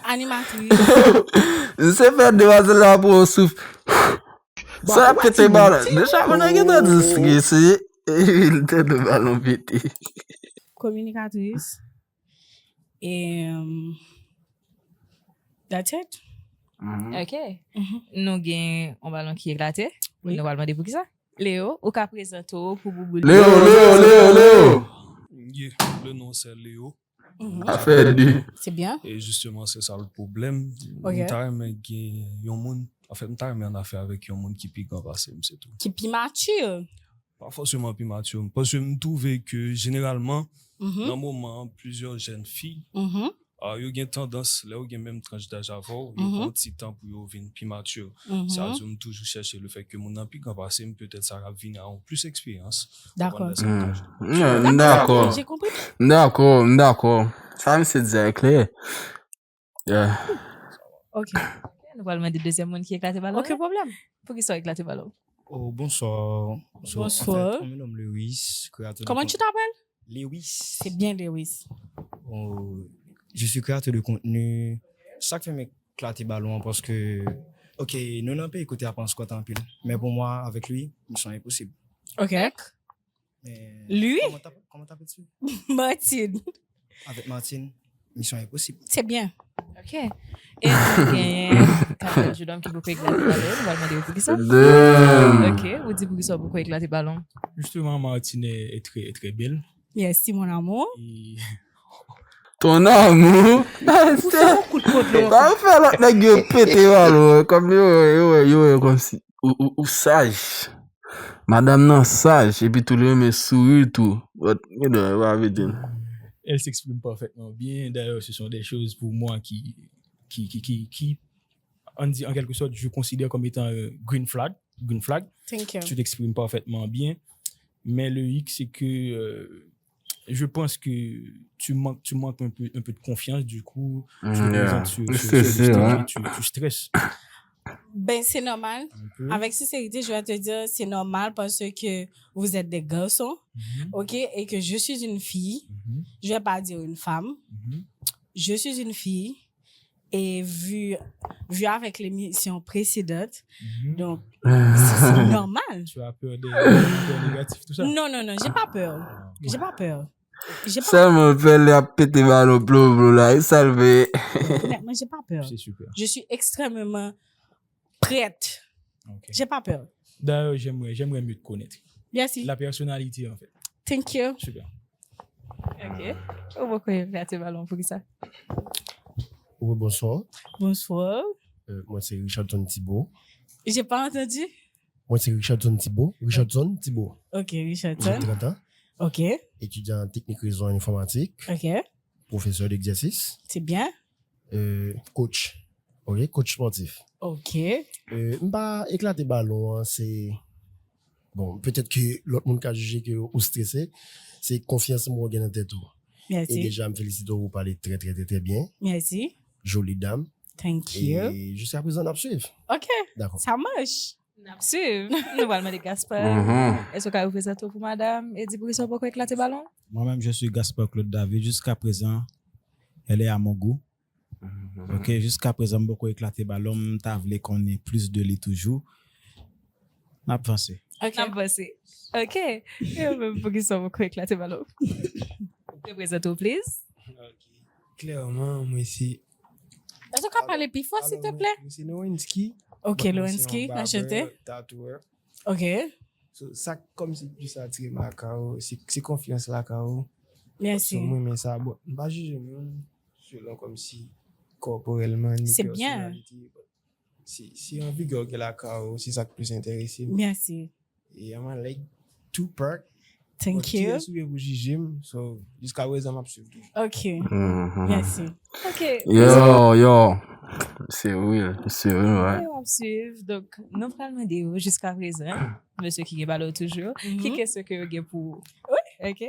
Animatrice. Se fè demwazèl la pran yon souf. Sa pete balon. Deja moun nan gentan di strese. Li tande balon pete. Communicatrice. Et euh, that's it. Ok. Nou gen yon balon ki eklate. Wi. Nou pral mande poukisa. Leo, ou ka prezante w pou boubou. Leo, Leo, Leo, Leo. Yeah, le nom c'est Leo. Mhm. Afè de. C'est bien. E jisteman, se sa l pwoblèm. Ok. M ta renmen gen yon moun, anfen, m ta renmen an afè avèk yon moun ki pi gran pase m, se tou. Ki pi mature. Pa fòseman pi mature. Paske m twouve ke jeneralman, Mhm. nan moman an, plizyè jèn fi, Mhm. ah, yo gen tandans, lè yo gen menm tranch daj avè w, yo Mhm. pran yon ti tan pou yo vin pi mature. Mhm. Sa di, m toujou chèche le fèt ke moun nan pi gran pase m, petèt sa ap vini a yon plis eksperyans. D'accord. M dakò. J'ai compris. M dakò, m dakò. Sa misye di a e klè. Yeah. Ok. Nou pral mande dezyèm moun ki eklate balon. Aucun problème. Poukisa w eklate balon? Oh, bonsoir. So, Bonsoir. En fait, moi, je me nomme Lewis, créateur de Comment con- tu t'appelles? Lewis. C'est bien, Lewis. Oh, je suis créateur de contenu. Sa k fè m eklate balon an, paske, ok, nou nan peyi kote ap an squat anpil. Men pou mwen, avèk li, misyon enposib. Ok. Men, Lui? Comment t'appelles, comment t'appelles-tu? Martine. Avec Martine, misyon enposib. C'est bien. Ok. E nou genyen Cartel Judom ki poko eklate balon. Nou pral mande yo poukisa. Damn. Ok. Ou di poukisa w poko eklate balon. Justement, Martine est, est très, est très belle. Merci, mon amour. Et Ton amour. Ou se yon kout kote. Pa fè lòt nèg yo pete balon. Kòm yo, yo, yo, yo, kòm si. Ou, ou, ou saj. Madanm nan saj. Epi tou li renmen souri tou. But, you know, e pa vle di. Elle s'exprime parfaitement bien. D'ailleurs, ce sont des choses pour moi qui, qui, qui, qui, qui, on dit en quelque sorte, je considère comme étant un green flag. Green flag. Thank you. Tu t'exprimes parfaitement bien. Mais le hic, c'est que euh, je pense que tu manques, tu manques un peu, un peu de confiance. Du coup, tu te Mm, yeah. présentes sur, Je sur, sais, sur le c'est stage vrai. et tu, tu stresses Ben, c'est normal. Un peu. Avec sincérité, je vais te dire, c'est normal parce que vous êtes des garçons, Mhm, ok, et que je suis une fille. mhm, Je vais pas dire une femme. mhm. Je suis une fille. Et vu, vu avec l'émission précédente, Mhm. donc, c'est c'est normal. Tu as peur des commentaires négatifs, tout ça? Non, non, non, j'ai pas peur. J'ai pas peur. J'ai pas Sèlman pè li ap pete balon plo plo la, e sa l veye. Honnêtement, j'ai pas peur. C'est super. Je suis extrêmement prête. Ok. J'ai pas peur. D'ailleurs, j'aimerais, j'aimerais mieux te connaître. Merci. La personnalité, en fait. Thank you. Super. Ok. Ou poko eklate balon poukisa? Oui, bonsoir. Bonsoir. Euh, moi, c'est Richardson Thibault. J'ai pas entendu. Moi, c'est Richardson Thibault. Richardson Thibault. Ok, J'ai Richardson. trente ans. Ok, Étudiant en technique réseau et informatique. Ok, Professeur d'exercice. C'est bien. Euh, coach. Ok, coach sportif. Ok. Euh, m pa eklate balon an, se Bon, petèt ke lòt moun ka jije ke ou strese, se konfyans mwen ou gen nan tèt ou. E Mèsi. Deja, m felisite w, ou pale trè, trè, trè, trè byen. Mèsi. Joli dam. Thank you. E jiska prezan, n ap swiv. Ok, Dakò. Sa mache. N ap swiv. Nou pral mande Gaspar. Èske w ka reprezante w pou madanm e di poukisa w poko eklate balon? Moi-même, je suis Gaspard Claude David. Jusqu'à présent, elle est à mon goût. Ok, jiska prezan, m poko eklate balon, m ta vle konnen plis de li toujou. N ap vanse. Ok. N ap vanse. Ok. E ou menm, poukisa w poko eklate balon? Reprezante w, please. Klèman, mwen se Èske w ka pale pi fò, silteplè? Mwen se Lowensky. Ok, Lowensky, anchante. Tatouè. Ok, So, sa k kòmsi plis atire m lakay ou, se se konfyans lakay ou. Mèsi. So, mwen men sa. Bon, m pa jije moun selon kòmsi kòporèlman ni Se byen. Pèsonalite. Se se anvi gen lakay ou, se sa k plis enterese m. Mèsi. E I'm like Tupac. Thank you. Kiyès ou ye pou jije m? So, jiska prezan, m ap swiv toujou. Ok, Mhm. Mèsi. Ok. Yo, yo. Se real, se real, Anyway, right? W ap swiv. Donk, nou pral mande yo jiska prezan, mesye ki gen balon toujou, ki kesyon ke yo gen pou ou? Ok?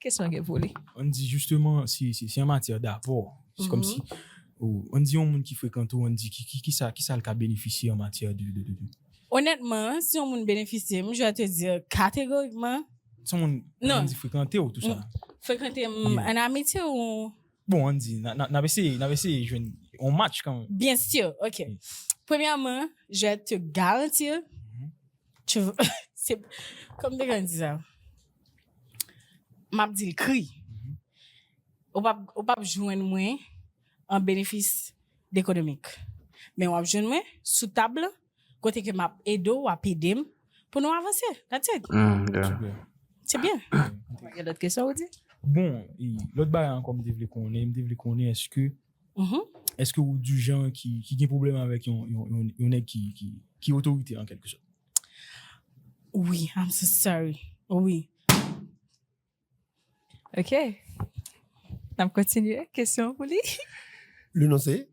Kesyon gen pou li. Ann di, jisteman, si, si, si an matyè dapò, se kòmsi, ou, ann di yon moun ki frekante ou, ann di, ki, ki, ki sa, ki sa l ka benefisye an matyè de, de, de, de. Honnêtement, si yon moun benefisye m, je vais te dire catégoriquement, Si yon moun, Non. ann di, frekante ou, tou sa. Frekante m an amitye ou? Bon, ann di, n a, n a, n ap eseye, n ap eseye jwenn yon match kanmenm. Bien sûr, ok. Premyèman, je vais te garantir, tu vois, se, kòm te gen di sa, m ap di l kri. Ou p ap, ou p ap jwenn mwen an benefis ekonomik. Men w ap jwenn mwen sou tab la, kote ke m ap ede w, w ap ede m pou nou avanse. That's it. Mm, yeah. Super. Se byen. Gen lòt kesyon ou di? Bon, e, lòt bagay ankò m te vle konnen, m te vle konnen èske, Mhm. èske ou di jan ki, ki gen pwoblèm avèk yon, yon, yon, yon nèg ki, ki, ki otorite an kèlke sòt? Wi, I'm so sorry. Wi. Ok. N ap kontinye. Kesyon pou li? Le nom c'est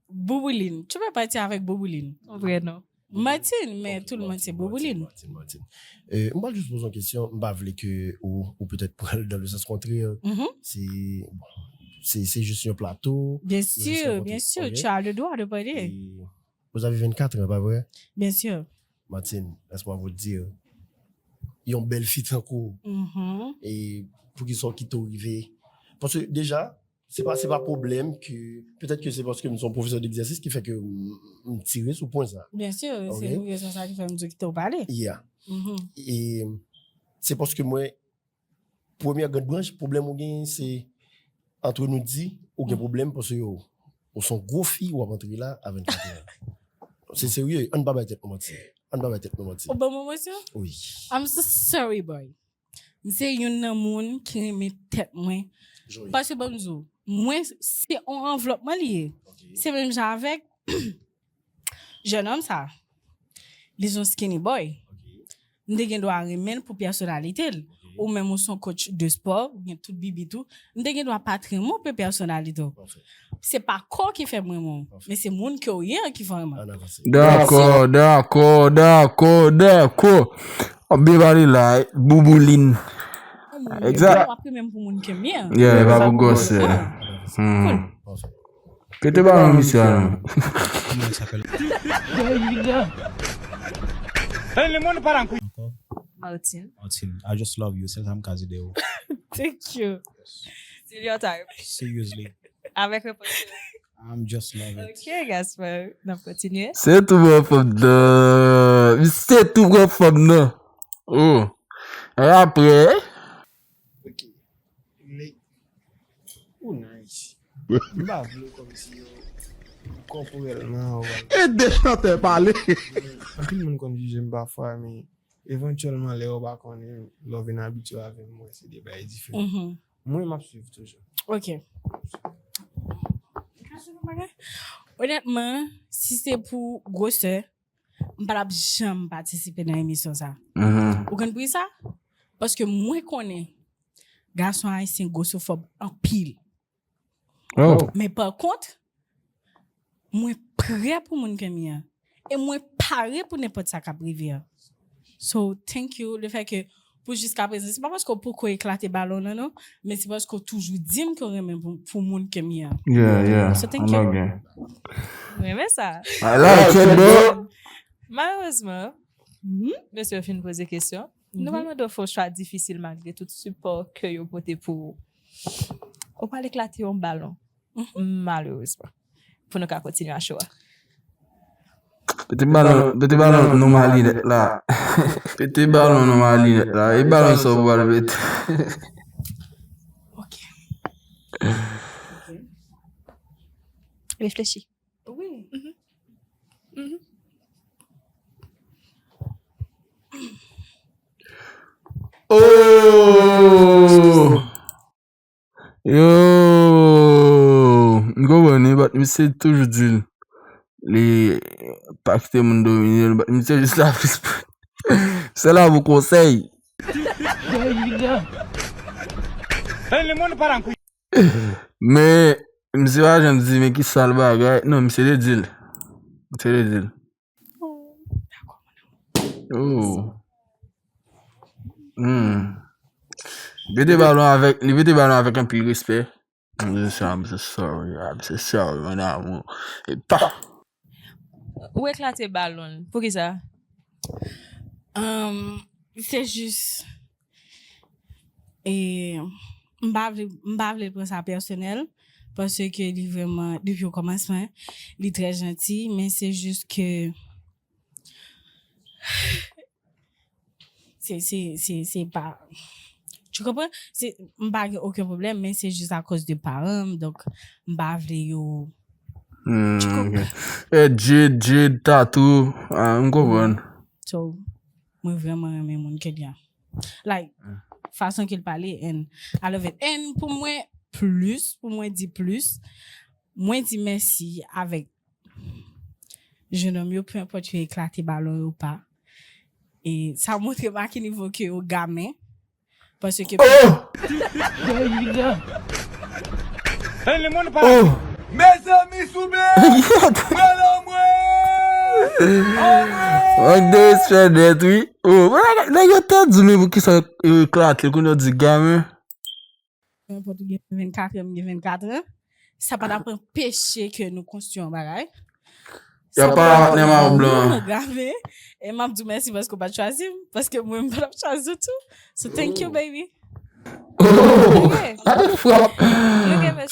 Bouboulin. Tu peux partir avec Bouboulin. Yon vrè non. Martine, men tout le monde se Bouboulin. Martine, Martine. Euh, m pral jis poze yon kesyon, m pa vle ke ou, ou petèt pran l dans le sens contraire. Mhm. Se, bon, se, se jis yon plato. Bien Nou jis sûr, rankontre, bien sûr, ok? Tu as le droit de parler. Et vous avez vingt-quatre ans, pas vrai? Bien sûr. Martine, laisse-moi vous dire, yon bèl fi tankou. Mhm. E poukisa w kite w rive? Paske deja, se pa, se pa pwoblèm ke, petèt ke se paske m se yon pwofesè d'egzèsis ki fè ke m, m tire sou pwen sa. Bien sûr, Ok. Se pou rezon sa ki fè m di w kite w pale. Yeah. Mhm. E se paske mwen, premyè grand branch, pwoblèm ou gen, se, antre nou di, ou gen pwoblèm paske yo, ou se yon gwo fi, w ap antre la a vennkat an. Se serye, ann pa bay tèt nou manti. Ann pa bay tèt nou manti. Ou ban m emosyon? Wi. I'm so sorry, boy. M se youn nan moun ki renmen tèt mwen. Joy. Paske ban m di w, mwen, se yon anvlòp mwen li ye. Se menm jan avèk jènòm sa. Li se yon skinny boy. M te gen dwa renmen l pou pèsonalite l. Ou menm ou se yon coach de sport, ou gen tout bibit ou. M te gen dwa pa t renmen w pou pèsonalite w. Se pa kò w ki fè m renmen w, men se moun ke w ye an ki fè w renmen m. Ann avanse. Dakò, dakò, dakò, dakò. W ap byen pale la, Bouboulin. Exact. W ap renmen m pou moun ke m ye. Yeah, pa pou gwosè. Hmm. Kete balon misye a non. Comment il s'appelle? Martine. Martine, I just love you. Sèl sa m ka di de ou. Thank you. Still your type. Seriously. Avèk repons. I'm just love it. Ok, Gaspard. N ap kontinye. Se tou pran fanm nan. Se tou pran fanm nan. Oh. E apre? Ok. Like, ou nice. M pa vle kòmsi yo kòporèlman ou Ede chantè pale. Anpil moun konn jije m pafwa, men evantyèlman lè yo pa konnen, lè yo vin abitye avè m, mwen se de bagay diferan. Mhm. Mwen m ap swiv toujou. Ok. Onètman, si se pou gwosè, m pa t ap janm patisipe nan emisyon sa. Mhm. Ou konn poukisa? Paske mwen konnen gason ayisyen gwosofòb anpil. Oh. Men pa kont, mwen prè pou moun ke m ye an. E mwen pare pou nenpòt sa k ap rive an. So, thank you. Le fè ke pou jiska prezan, se pa paske w poko eklate balon nan, non, men se paske w toujou di m ke w renmen pou, pou moun ke m ye a. Yeah, yeah. So, thank you. Renmen sa. I like it, bro. Malerezman, Mhm. mesye yo fin poze kesyon. Nou pral mande w fè yon chwa difisil malgre tout sipò ke yo pote pou ou. Ou pral eklate yon balon. Malerezman. Pou nou ka kontinye a show a. Pete balon, pete balon nou mali nèt la. Pete balon nou mali nèt la. E balon sa ou pral pete. Ok. Reflechi. Oui. Oh! Yo! M konprann, but misye toujou di l. Li pa kite moun domine l, but misye jis la plis. Se la pou konsèy. Men, misye pa janm di, men ki sal bagay. Non, misye te di l. Misye te di l. Oh. Hmm. Li pete balon avèk, li pete balon avèk anpil respè. I'm so sorry, I'm so sorry, mon amour. E pa. Ou eklate balon. Poukisa? Um, se jis e m pa vle m pa vle pran sa pèsonèl paske li vrèman depi o kòmansman li trè janti, men se jis ke se se se se pa tu comprends? Se m pa gen okenn pwoblèm, men se jis akoz de paran m, donk m pa vle yo Hmm, ok. Eh, Jid, Jid, Tatou, ah, m konprann. So, mwen vrèman renmen moun ke li a. Like, fason ke l pale, and I love it. And pou mwen, plis, pou mwen di plis, mwen di mèsi avèk jenòm yo, peu importe yo eklate balon yo pa. E sa montre m a ki nivo ke yo gamen. Paske Oh! Oh! Mezanmi souple! Pran lanmwe! Mank de respè nèt, wi. Oh, nèg yo te di, men poukisa yo eklate, kounye yo di gamen. Nenpòt ou gen vennkat an, m gen vennkat an. Sa pa t ap anpeche ke nou konstwi yon bagay. Y a pa patnè mawo blan. Gamen. E m ap di w mèsi paske w pa t chwazi m. Paske mwen, m pa t ap chwazi w tou. So thank you, baby. Gade frap.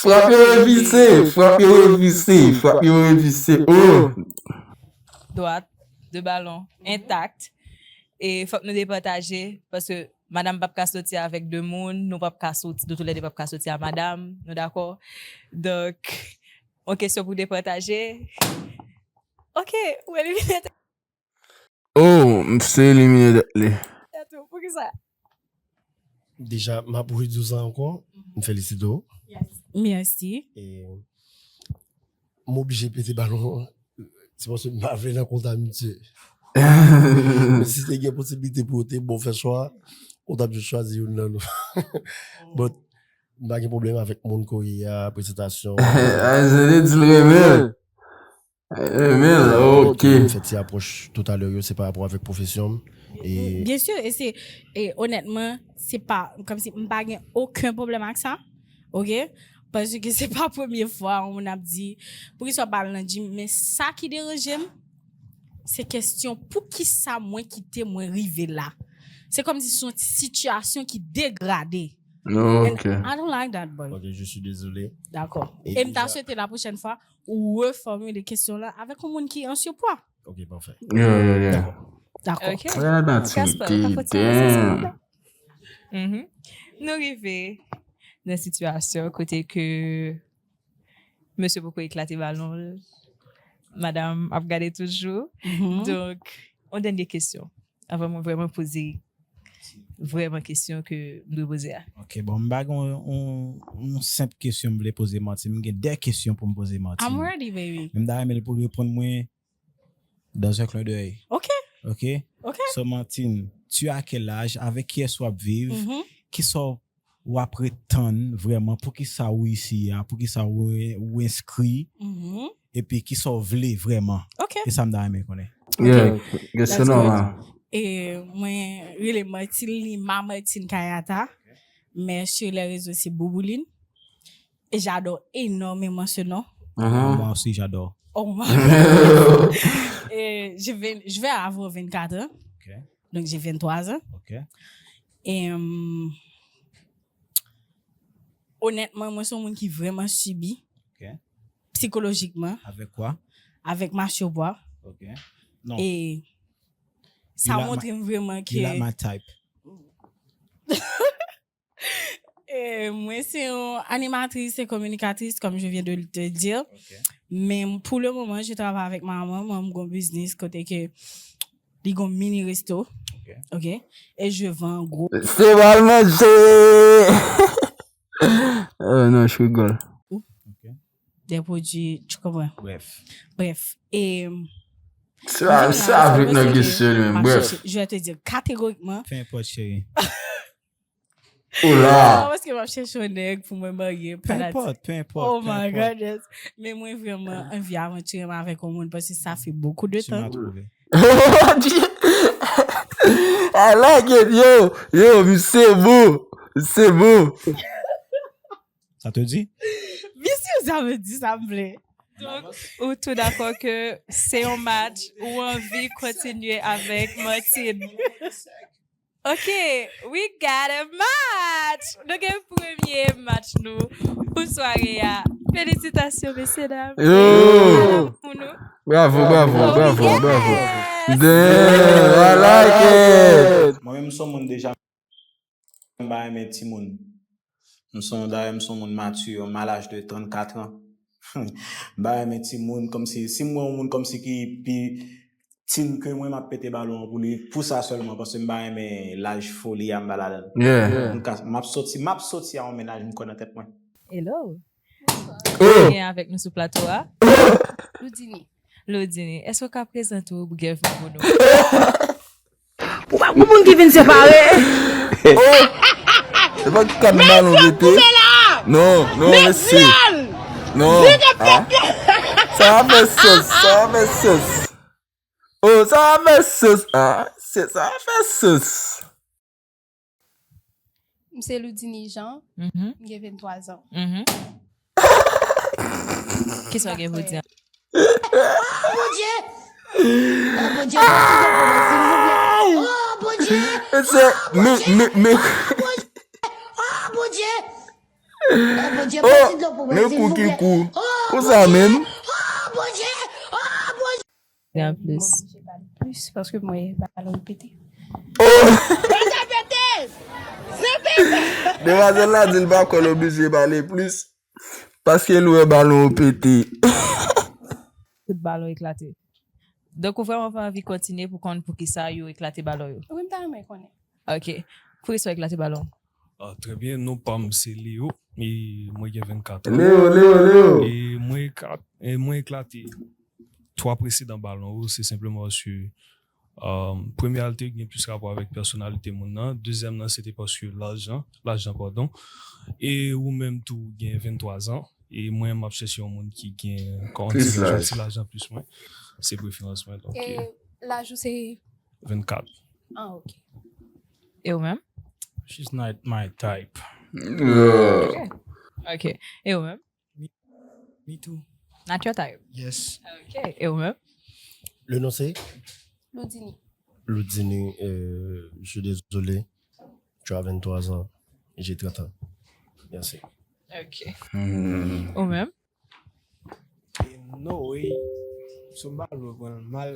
Frap yo revise, frap yo revise, frap yo revise. Oh. Dwat, de balon, entak. E fòk nou departaje, paske madanm p ap ka soti avèk de moun, nou p ap ka soti, nou toulède p ap ka soti a madanm, nou dakò? Donk, yon kesyon pou departaje. Ok, ou elimine Oh, m se elimine tèt li. Tatou, poukisa? Deja, m ap redi w sa ankò. M felisite w. Mèsi. E m oblije pete balon an. Se paske m pa vle nan konta misye. Men si te gen posiblite pou yo te bon fè chwa, ou t ap jis chwazi youn nan nou. But, m pa gen pwoblèm avèk moun ke w ye a, prezantasyon. Ay, se te di l renmen l. Renmen l, ok. Fè ti apwòch toutalè yo, se pa rapò avèk pwofesyon m. E Byen si, e se, e onètman, se pa, kòmsi m pa gen okenn pwoblèm ak sa, ok? Paske se pa premye fwa yon moun ap di, poukisa w pa al nan gym? Men sa ki deranje m, se kesyon poukisa mwen kite mwen rive la. Se kòmsi se yon ti sitiyasyon ki degrade. And Ok. I don't like that, boy. Ok, je suis désolé. Dakò. E E m ta deja- swete la pwochèn fwa, ou refòmile kesyon lan avèk yon moun ki an sipò. Ok, pafè. Yeah, yeah, yeah. Dakò. Ok. Wè la dan Casper, ti ou ka fè ti analiz damn. la? Mhm. Nou rive nan sitiyasyon kote ke mesye poko eklate balon l. Madanm ap gade toujou. Mhm. Donk, yon dènye kesyon. Avan mwen vrèman poze vrèman kesyon ke m dwe poze a. Ok, bon, m pa gen yon, yon, yon senp kesyon m vle poze Martine. M gen de kesyon pou m poze Martine. I'm ready, baby. Men m ta renmen l pou reponn mwen dans un clin d'œil. Ok, Ok? ok. So, Martine, tu as quel âge? Avec qui est-ce w ap viv? Mhm. Kisa w ap ret tann vrèman? Poukisa ou isi a? Poukisa ou, ou enskri? Mhm. Epi kisa w vle vrèman? Ok. E sa m ta renmen konnen. Yeah, kesyon That's good. Nòmal. E mwen rele Martine Lima Martine Kayata. Mais sur les réseaux, c'est Bouboulin. Et j'adore énormément ce nom. Ah, moi aussi, j'adore. Oh, moi. Et je vais, je vais avoir vingt-quatre ans. Ok, Donc, j'ai vingt-trois ans. Ok. Et euh, honnêtement, moi, c'est un monde qui vraiment subit Ok. Psychologiquement. Avec quoi? Avec ma surpoids. Ok. Non. Et ça montre vraiment que. You like my type. Eh, mwen se yon animatris e kominikatris, comme je viens de te dire. Ok. Men pou le moman, je travay avèk manman mwen, mwen gon biznis kote ke li gon mini resto. Ok. Ok. E je vann gwo. Se pral manje. Oh non, je rigole. Des produits, tu comprends? Bref. Bref. E Se avèk nan kesyon li menm. Bref. Je vais te dire catégoriquement. Peu importe, chérie. Ou la. Paske m ap chèche yon nèg pou mwen marye. Peu importe, peu importe. Oh my goodness. Men mwen vrèman anvi avantire m avèk yon moun paske sa fè beaucoup de Tu m'as temps. Trouvé. I like it, yo. Yo, misye bon. Misye bon. Ça te dit? Bien sûr, ça veut dire ça me plaît. Donk, ou tou dakò ke se yon match ou anvi kontinye avèk Martine. Ok, we got a match! Nou gen premye match nou pou sware a. Felisitasyon, mesye dam. Yo! Pou nou. Bravo, bravo, bravo, bravo. Yes! Damn, I like it. Mwen menm m se yon moun deja m pa renmen timoun. M se yon dayè m se yon moun mati, m a laj de trannkat an. M pa renmen timoun kòmsi si m wè yon moun kòmsi ki pi tin ke mwen m ap pete balon an pou li. Pou sa sèlman paske m pa renmen laj foli a m pa ladan l. Yeah. M ka- M ap soti, m ap soti a yon mennaj m kwè nan tèt mwen. Hello. Oh, Gen avèk nou sou plato a. Loudini. Loudini, èske w ka prezante w brèvman pou nou? Pou pa pou moun ki vin separe. Se pa kat balon pete. Non, non, mesye. Non. Ah. Sa va fè sans, sa va fè sans. Oh, sa va fè sans. Ah, se sa va fè sans. M se Loudini Jean, Mhm, m gen venntwa zan. mhm. Kisa w gen pou di? Bondye! Oh, Bondye, silvouplè! Oh, Bondye! Se mi, mi, mi. Oh, Bondye! Oh, Bondye, Oh, pase dlo pou mwen, men kou ki silvouplè! kou. Oh, Konsa menm. Oh, Bondye! Oh, Bondye! Gen plis. Plis paske mwen balon pete. Demwazèl la di l pa kwè l oblije pale plis. Paske l wè balon pete. Tout balon eklate. Donk, ou vrèman pa anvi kontinye pou konn poukisa yo eklate balon yo? Wi, m ta renmen konnen. Ok. Poukisa yo eklate balon? Ah, très bien, non pa m se Leo, e mwen gen vennkat an. Leo, Leo, Leo. E mwen eklate, e mwen eklate twa presedan balon yo, se senpleman paske um, premye a l te gen plis rapò avèk pèsonalite moun nan, dezyèm nan se te paske lajan, lajan, padon, e ou menm tou gen venntwa zan, e mwen m ap chèche yon moun ki gen, kòman di, yon ti lajan plis mwen, se preferans mwen, donk. E laj ou se? Vennkat. Ah, ok. E ou menm? She's not my type. Yeah. Ok. E ou menm? Me too. Not your type. Yes. Ok. E ou menm? Le nom c'est Loudini. Loudini, euh, je suis désolé. Tu as vingt-trois ans. J'ai trente ans. Merci. Ok. Ou menm? No way. So m pa vle pran l mal.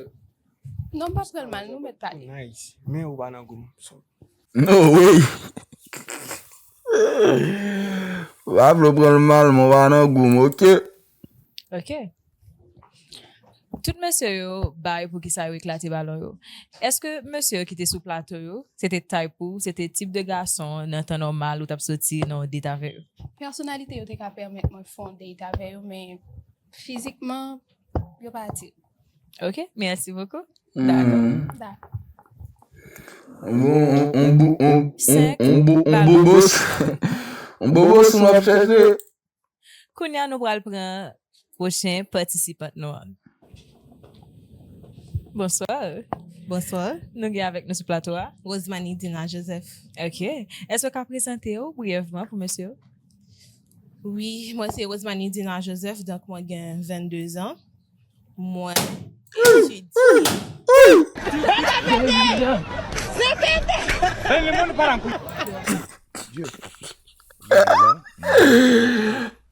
Non, m pa pran l mal, nou mèt pale. Nice. Men ou pa nan gou m. So, No way. W ap vle pran l mal, men w pa nan gou m, ok? Ok. Tout mesye yo bay poukisa yo eklate balon yo. Èske mesye yo ki te sou plato yo, se te type ou, se te tip de gason nan tan nòmal ou t ap soti nan yon date avè yo? Pèsonalite yo te ka pèmèt mwen fè yon date avè yo, men fizikman, yo pa atire. Ok, merci beaucoup. Dakò. Dakò. Bon, on, on, on, on, Senk on, on, on balon. bobos. On bobos, m ap chèche. Kounye a nou pral pran pwochen patisipant nou an. Bonsoir. Bonswa. Nou gen avèk nou sou plato a Rosemanie Dina Joseph. Ok. Èske w ka prezante w briyèvman pou mesye yo? Wi, mwen se Rosemanie Dina Joseph, donk mwen gen vennde zan. Mwen etidye.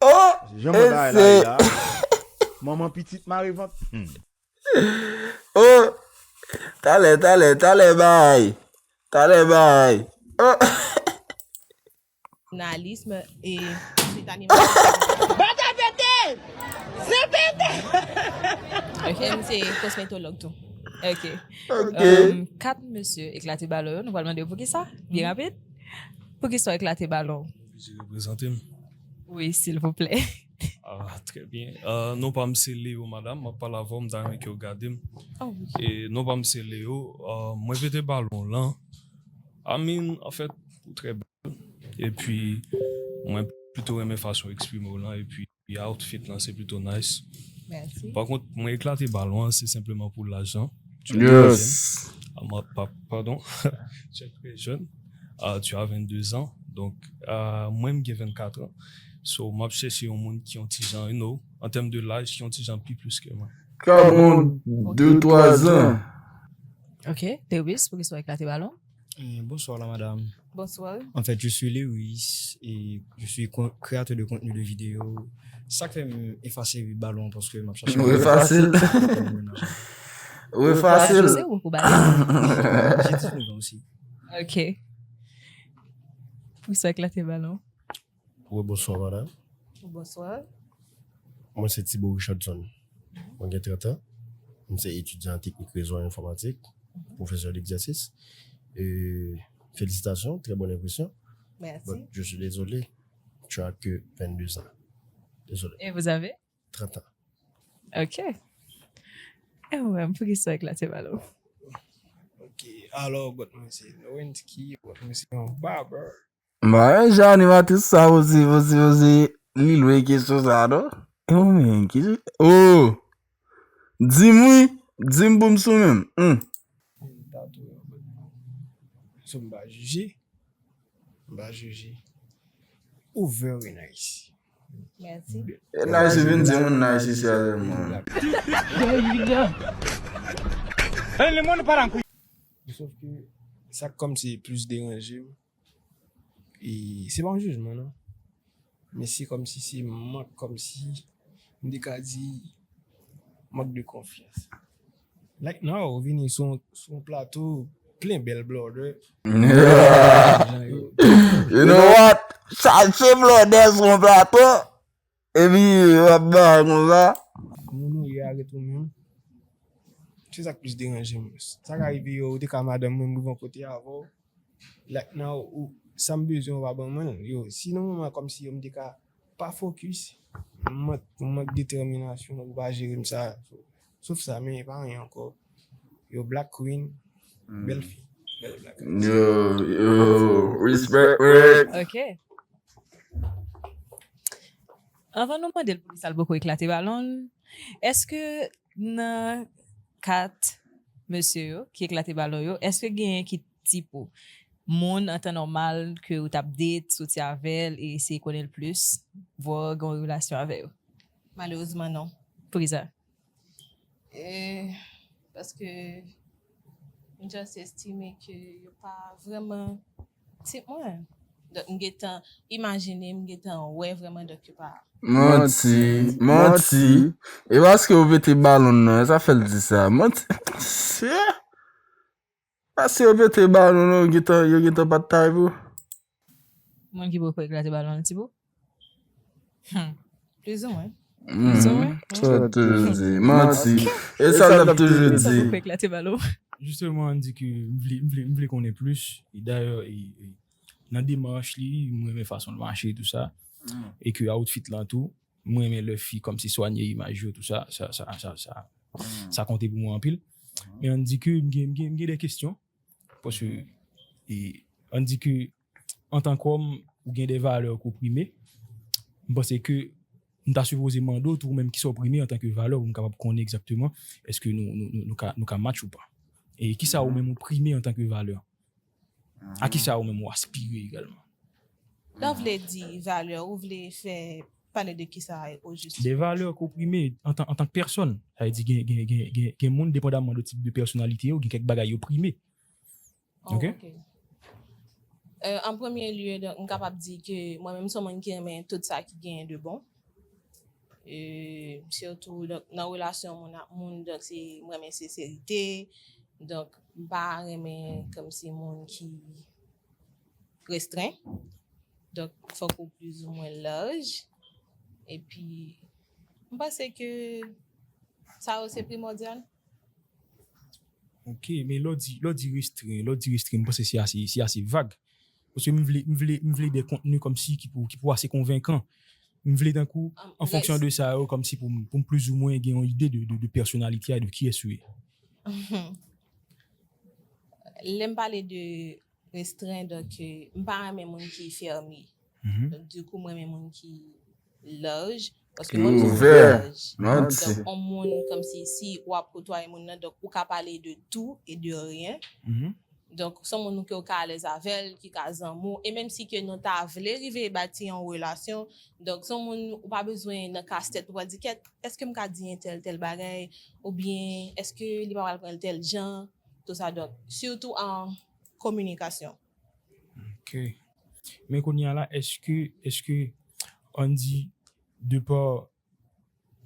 Oh, jan mwen bay la ye la. Manman pitit mare vant. Hmm. Oh, talè, talè, talè bay. Talè bay. Oh. Jounalis e answit animatè. Bata pete! Se pete! Ok, m se kosmetològ tou. Ok. Ok. Um, kat mesye eklate balon yo, nou pral mande yo poukisa, byen rapid. Poukisa w eklate balon? Oblije reprezante m. Wi, silvouplè. Ah, trè byen. Euh, non pa m se Leo, madanm. M ap pale avè w, m ta renmen ke w gade m. Oh, wi. E non pa m se Leo. Euh, mwen pete balon lan. I mean, anfèt, ou trè bèl. Epi, mwen plito renmen fason w eksprime w lan. Epi, outfit lan, se plito nice. Mèsi. Pa kont, mwen eklate balon an, se senpleman pou lajan. Tu es très jeune. Ah, mwen pa, padon. Tu es très jeune. Ah, tu as vennde zan. Donk, ah, mwen, m gen vennkat an. So, m ap chèche yon moun ki yon ti jan, you know, an tèm de laj, ki yon ti jan pi plis ke mwen. Ka bon, de, twa zan. Ok. Lewis, poukisa w eklate balon? Eh, bonsoir la madame. Bonsoir. En fait, je suis Lewis et je suis con- créateur de contenu de vidéo. Sa k fè m efase balon paske m ap chache Wi, fasil. Wi, fasil. Se ou pou balon. J'ai dix-neuf ans aussi. Ok. Poukisa w eklate balon? Wi, bonswa, madanm. Bonswa. Mwen se Thibault Richardson. Mwen gen trant an. Mwen se etidyan an teknik rezo ak enfòmatik, pwofesè degzèsis. E, félicitations, très bonne impression. Mèsi. But je suis désolé, tu as que vingt-deux ans. Désolé. Et vous avez? Trant an. Ok. E ou menm, poukisa w eklate balon? Ok, alò, but mwen se Nowinski, but mwen se yon barber. Mwen jan animatris sa osi, osi, osi, li lwe kesyon sa, non? E mwen menm, ki. Oh! Di m wi, di m pou m sou menm. Hmm. So m pa jije, m pa jije. Ou very nice. Mèsi. E nice vin di moun nice isi a sèlman. Sauf que sa k kòmsi plis deranje m, e se pa yon jijman non. Men se kòmsi se mank, kòmsi m te ka di mank de konfyans. Like now, ou vini sou, sou yon plato plen bèl blòdè. You know what? Chache blòdè sou yon plato. Epi w ap bay konsa. Moun ou ye a ret ou menm. Se sa k plis deranje m. Sa ka rive yo, ou te ka madanm mwen, m rive yon kote avè w. Like now, ou, sa m bezwen, ou pa ban mwen l. Yo, si nan moman kòmsi yo, m te ka pa fokis, m mank, m mank detèminasyon, ou pa jere m sa. Sof sa, men e pa anyen ankò. Yo, Black Queen, bèl fi, bèl Black Queen. Yo, yo, respect, Rick. Ok. Anvan nou mande l poukisa l poko eklate balon l, èske nan kat mesye yo ki eklate balon yo, èske genyen ki tip ou? Moun an tan nòmal ke ou t ap date, soti avè l e eseye konnen l plis, vwa gen yon relasyon avè yo? Malerezman, non. Poukisa? E, paske m just estime ke yo pa vrèman tip mwen. Donk, m gentan imajine, m gentan wè vrèman, donk yo pa. Manti, manti. E paske ou pete balon nan, sa fè l di sa. Manti. Paske yo pete balon nan, yo gentan, yo gentan pa t tay pou. Moun ki poko eklate balon l, Thibault? Hmm. Plizoumwen. Plizoumwen. Sa toujou di. Manti. E sa l ap toujou Sa di. poko eklate balon. Jisteman, ann di ke m vle, m vle, m vle konnen plis. E dayè, e, e, nan demach li, m renmen fason l mache, tou sa. E ke outfit lan tou, m renmen lè fi kòmsi swanye imaj yo, tou sa. Sa, sa, sa, sa, sa konte pou mwen anpil. Men ann di ke m gen, m gen, m gen de kesyon. Paske, e, ann di ke, antan kòm ou gen de valè ke w prime, m panse ke m ta sipoze mande w tou menm kisa w prime antan ke valè pou m kapab konnen egzakteman èske nou, nou, nou, nou ka, nou ka match ou pa. E kisa ou menm ou prime antanke valè? A kisa ou menm ou aspire egalman? Lè w vle di valè, ou vle fè pale de kisa o jis? De valè ke w prime antan, antanke pèsòn. Sa vle di gen, gen, gen, gen, gen moun, depandamman de tip de pèsonalite yo, gen kèk bagay yo prime. Oh, ok. Euh, an premye lye, donk, m kapab di ke mwen menm se yon moun ki renmen tout sa ki genyen de bon. Euh, sitou, donk, nan relasyon moun ak moun, donk, se, m renmen senserite. Donk, m pa renmen kòmsi moun ki restren. Donk, fòk ou plizoumwen laj. Epi, m panse ke sa yo se primòdyal. Ok, men lè w di, lè w di restren, lè w di restren, m panse se ase, se ase vag. Paske m vle, m vle, m vle de kontni kòmsi ki pou, ki pou ase konvenkan. M vle tankou, an fonksyon de sa yo, kòmsi pou m, pou m plizoumwen gen yon ide de, de, de pèsonalite a, de kiyès ou ye. Lè m pale de restren, donk, euh, m pa renmen moun ki fèmen. Mhm. Donk, dikou, mwen renmen moun ki laj. Paske Ki mwen menm ouvè. Laj. Manti. Donk, yon moun, kòmsi, si w ap kotwaye moun nan, donk, ou ka pale de tout e de rien. Mhm. Donk, se yon moun ke w ka alèz avè l, ki ka zanmi w. E menm si ke nou ta vle rive bati yon relasyon, donk, se yon moun ou pa bezwen nan kastèt pou w di kèt, èske m ka di entèl tèl bagay? Oubyen, èske li pa pral pran l tèl jan? Tout sa, donk, sitou an kominikasyon. Ok. Men kounye a la, èske, èske, ann di, de pa,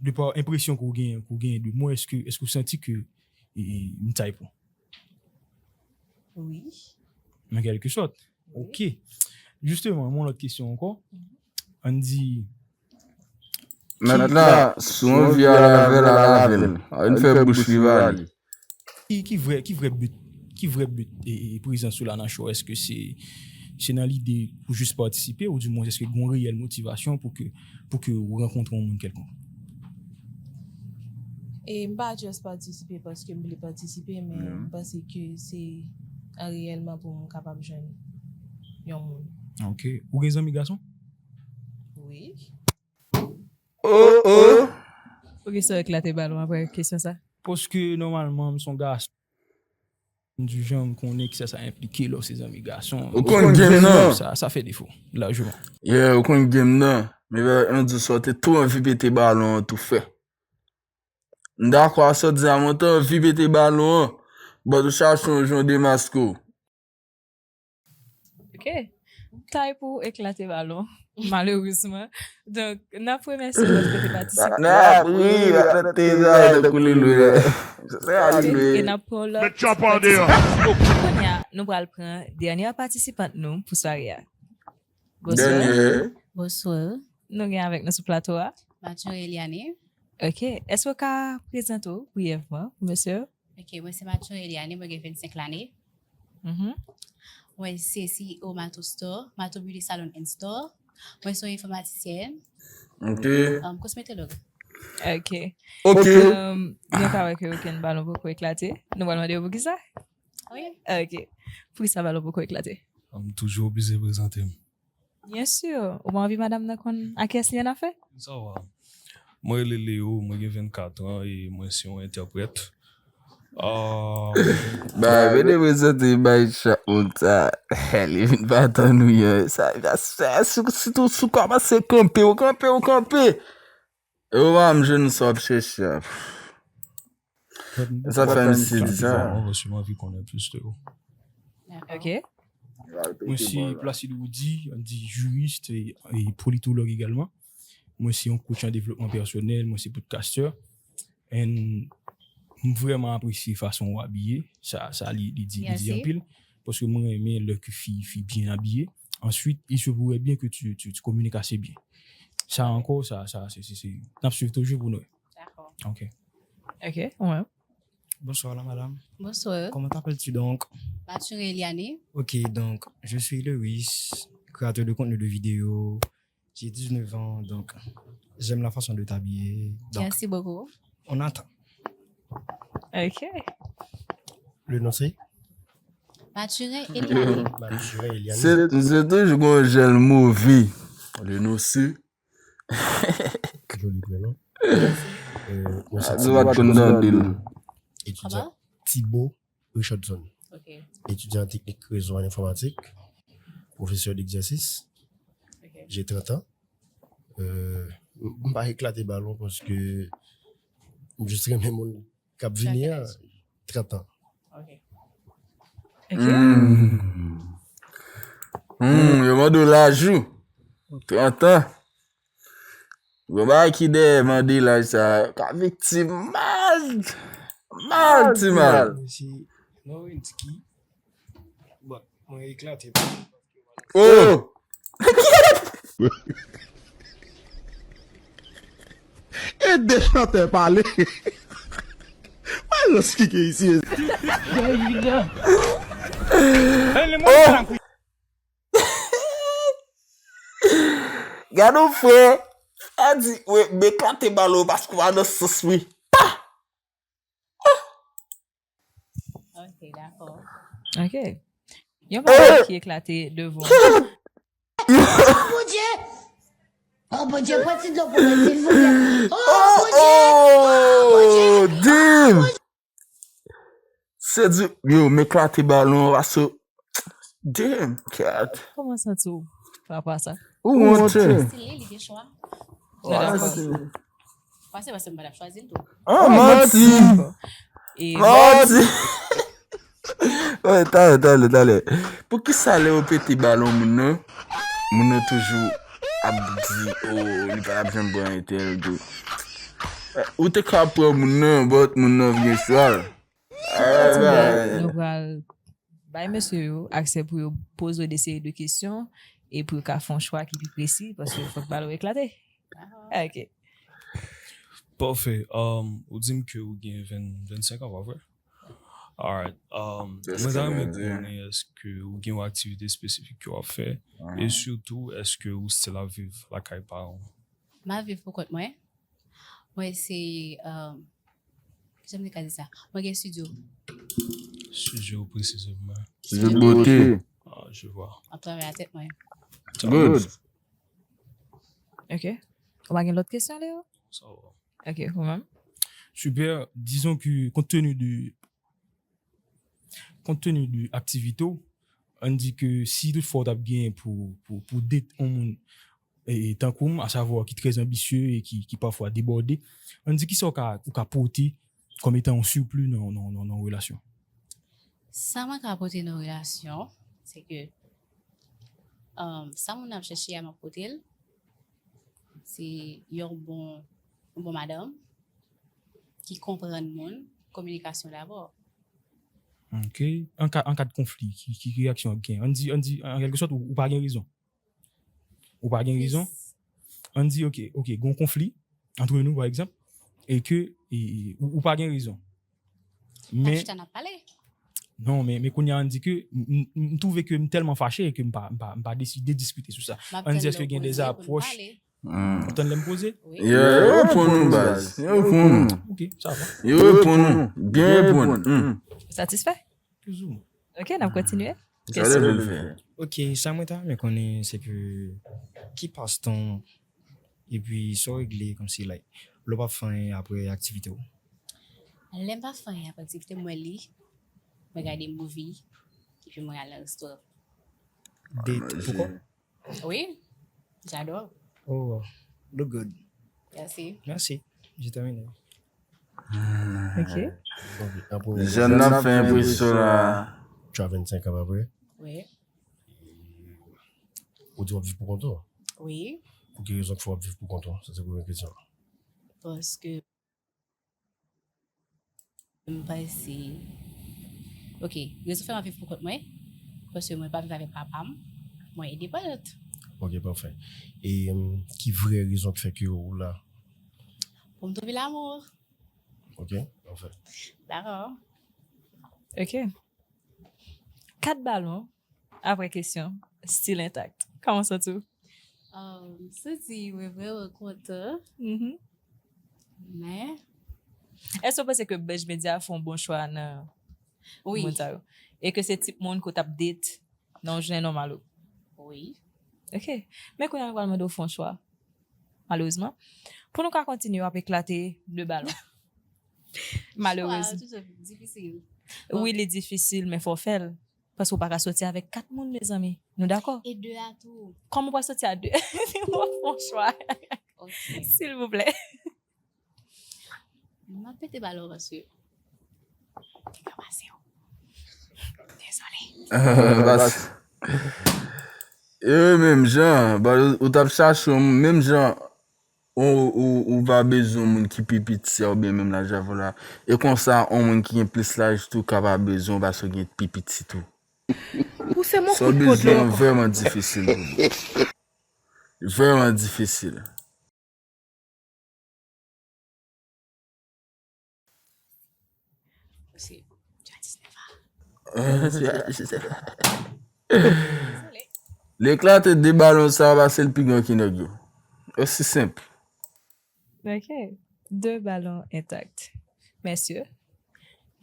de pa enpresyon ke w genyen, ke w genyen de mwen, èske, èske w santi ke e, e, m type ou? Wi. Nan kèlke sòt. Ok. Jisteman, yon lòt kesyon ankò. Ann di, Mèt la, si w anvi al avè l, al avè l. Ann fè bouch li pale. Ki, ki vrè, ki vrè but, ki vrè but e, e, prezans ou la nan show? Èske se, se nan lide pou jis patisipe, ou dimwen èske gen yon reyèl motivasyon pou ke, pou ke ou rankontre yon moun kèlkonk? E m pa just patisipe paske m vle patisipe, men m panse ke se an reyèlman pou m kapab jwenn yon moun. Ok. Ou gen zanmi gason? Wi. Oh, oh. Ou gen sou eklate balon apre kesyon sa? Paske nòmalman, m se yon gason. Du jan m konnen kisa sa enplike lè w se zanmi gason. Ou konn game nan. Sa, sa fè defo, lajman. Yeah, ou konn game nan. Men ann di sa, w te tou anvi pete balon an tou fè. M dakò a sa w di a, mwen te anvi pete balon an. But ou chache yon jan w demaske w. Ok. Tay pou eklate balon, malerezman. Donk, n ap remèsye w paske w te patisipe. N ap ri, n ap te zay tankou li lwe. Se sa li lwe. E n ap pran lòt patisipan. Kounye a, nou pral pran dènyè patisipant nou pou sware a. Bonswa. Dènyè. Bonswa. Nou gen avèk nou sou plato a. Mathurin Eliane. Ok. Èske w ka prezante w briyèvman pou mesye yo? Ok, mwen se Mathurin Eliane, mwen gen vennsenk lane. Mhm. Mwen se C E O Mato Store, Mato Beauty Salon and Store. Mwen se yon enfòmatisyèn, Ok. um, kosmetològ. Ok. Ok. Um, nou ka wè ke okenn balon poko eklate. Nou pral mande yo poukisa? Wi. Ok. Poukisa balon poko eklate? M toujou oblije prezante m. Byen si. Ou pa anvi madanm nan konn a kiyès li annafè? Sa va. Mwen rele Leo, mwen gen vennkat an e mwen se yon entèprèt. Ah, Bay, mete prezante bay chat moun sa. Li vin pa tann ou yon. Sa, sa, sa, si, si tou, si w kòmanse kanpe, ou kanpe, ou kanpe. E ou pa m jwenn sa w ap chèche a. Sa fè m si di sa. Mwen si m anvi konnen plis de ou. Ok. Mwen se Placide Roudy, ann di jurist e, e politològ egalman. Mwen se yon coach an devlopman pèsonèl, mwen se podcaster. And m vrèman apresye fason w abiye. Sa, sa li, li di, li di Mèsi. Anpil. Paske mwen renmen lè ke fi, fi byen abiye. Ensuite, il se pourrait bien que tu, tu, tu communiques assez bien. Sa ankò, sa, sa, se, se, se, n ap swiv toujou pou nou. Dakò. Ok. Ok, ouais. Bonsoir la madame. Bonsoir. Comment t'appelles-tu donc? Mathurin Eliane. Ok, donc je suis Lewis, créateur de contenu de vidéo. J'ai dix-neuf ans, donc j'aime la façon de t'habiller. Donc Merci beaucoup. On attend. Ok. Le nom c'est? Mathurin Eliane. Mathurin Eliane. Se, se toujou gon jèl move. Le nom c'est. Joli prénom. Euh, mwen se Sa di w pa t konn tande l. Étudiant. Comment? Thibaut. Richardson, Ok. Etidyan an teknik rezo an enfòmatik, pwofesè degzèsis, Ok. j'ai trente ans. Euh, m pa eklate balon paske m jis renmen moun k ap vini an. Trant ans. Ok. Hmm. Hmm, yo mande w laj ou. Trant ans. Gwo bagay ki dèyè mande laj sa ka viktim mal. Mal, ti mal. Mwen se Nowinski. Bon, mwen eklate. Oh! E de chantè pale. Malòs ki gen isi. Oh! Gade yon frè. A di, wi, m eklate balon paske w pa nan sans mwen. Ok, dakò. Ok. Yon bagay ki eklate devan. Oh Bondye! Oh Bondye, pran ti dlo pou mwen, silvouplè. Oh Bondye! Oh, damn! Se di, yo, m eklate balon, paske, damn, cat. Kòman santi w pa rapò a sa? Ou wonte. Si li, li gen chwa. Mwen dakò. Pase, pase m pa t ap chwazi l tou. Ah, manti. E Manti. Wi, talè, talè, talè. Poukisa lè yo pete balon moun nan, moun nan toujou ap di, oh, li pa t ap janm pran entèl tou. Eh, ou te ka pran moun nan, but moun nan vin chwa. Nou pral bay mesye yo aksè pou yo poze de seri de kesyon e pou yo ka fè yon chwa ki pi presi paske fòk balon eklate. Ok. Pafè. Um, ou di m ke ou gen ven, vennsenk an, pa vre? Alright. Um, mwen ta renmen konnen èske ou gen yon aktivite espesifik ke w ap fè e sitou èske ou still ap viv lakay paran w? M ap viv pou kont mwen. Mwen se, um, kijan m te ka di sa? Mwen gen studio. Studio presizeman. Studio bote. Ah, je vois. M ap travay a tèt mwen. Good. Ok. Ou pa gen lòt kesyon, Leo? Sa va. Ok, ou menm? Super. Disons que compte tenu de compte tenu de aktivite w, ann di ke si toutfwa w t ap genyen pou, pou, pou date yon moun e, e tankou m, asavwa ki trè anbisye e ki, ki pafwa debòde, ann di kisa w ka, ou ka pote kòm etan yon sipli nan, nan, nan, nan relasyon? Sa mwen ka pote nan relasyon, se ke um, sa moun nan ap chèche a, m ap pote l. Se yon bon, yon bon madanm ki konprann moun, kominikasyon dabò. Ok. An ka, an ka de konfli, ki, ki reyaksyon w ap gen? Ann di, ann di, an kèlke sòt, ou, ou pa gen rezon. Ou pa gen rezon. Ann di, ok, ok, gen yon konfli antre nou, pa egzanp, e ke e, e, ou, ou pa gen rezon. Men, chita n ap pale. Non, men, men kounye a, ann di ke m, m, m twouve ke m tèlman fache ke m pa, m pa, m pa deside diskite sou sa. Ann di, èske gen de apwòch? Ou tann lè m poze? Yo reponn ou, baz. Yo reponn ou. Ok, sa va. Yo reponn ou. Byen reponn. Hmm. Satisfè? Plis ou mwen. Ok, n ap kontinye. Sa w te vle fè? Ok, sa mwen ta renmen konnen se ke ki pastan w epi sa w regle kòmsi like lè w pa fè anyen apre aktivite w? Lè m pa fè anyen apre aktivite, mwen li, mwen gade movie, epi mwen al nan restoran. Date pou kò? Oui, j'adore. Oh, look good. Merci. Merci. J'ai terminé. Ok. Jèn nan ap fè enpresyon la. Tu as vennsenk an, pa vre? Oui. Ou di w ap viv pou kont ou? Oui. Pou ki rezon k fè w ap viv pou kont ou? Sa se premye kesyon. Paske m panse, ok, rezon fè m ap viv pou kont mwen, paske mwen pa viv avèk papa m, mwen endepandant. Ok, pafè. E um, ki vrè rezon k fè ke ou la? Pou m twouve lanmou. Ok, pafè. Dakò. Ok. Kat balon, apre kesyon, still intact. Kòman w santi w? Um, m santi mwen vrèman kontan. Mhm. Men, Èske w panse ke Benj Media fè yon bon chwa nan oui. Moun sa yo? E ke se tip moun ke w t ap date nan yon jounen nòmal ou? Oui. Ok. Men kounye a nou pral mande w fè yon chwa. Malerezman. Pou nou ka kontinye, w ap eklate de balon. Malerezman. Chwa toujou difisil. Wi, li difisil, men fò w fè l. Paske w pa ka soti avèk kat moun, mezanmi. Nou dakò? E de a tou. Kòman w pral soti a de? W ap fè yon chwa. Ok. Silvouplè. M ap pete balon paske li ka pase w. Dezole. Bas. E menm jan, ba, ou t ap chache yon menm jan, ou, ou, ou va bezwen yon moun ki pi piti oubyen menm laj avè w la. E konsa, yon moun ki gen plis laj tou ka pa bezwen w paske w gen pi piti tou. Ou se mon kout dlo ankò. Sa w bezwen vrèman difisil pou nou. Vrèman difisil. Li eklate de balon sa a, pase l pi gran ki nèg yo. Osi senp. Ok. De balon entak. Mesye,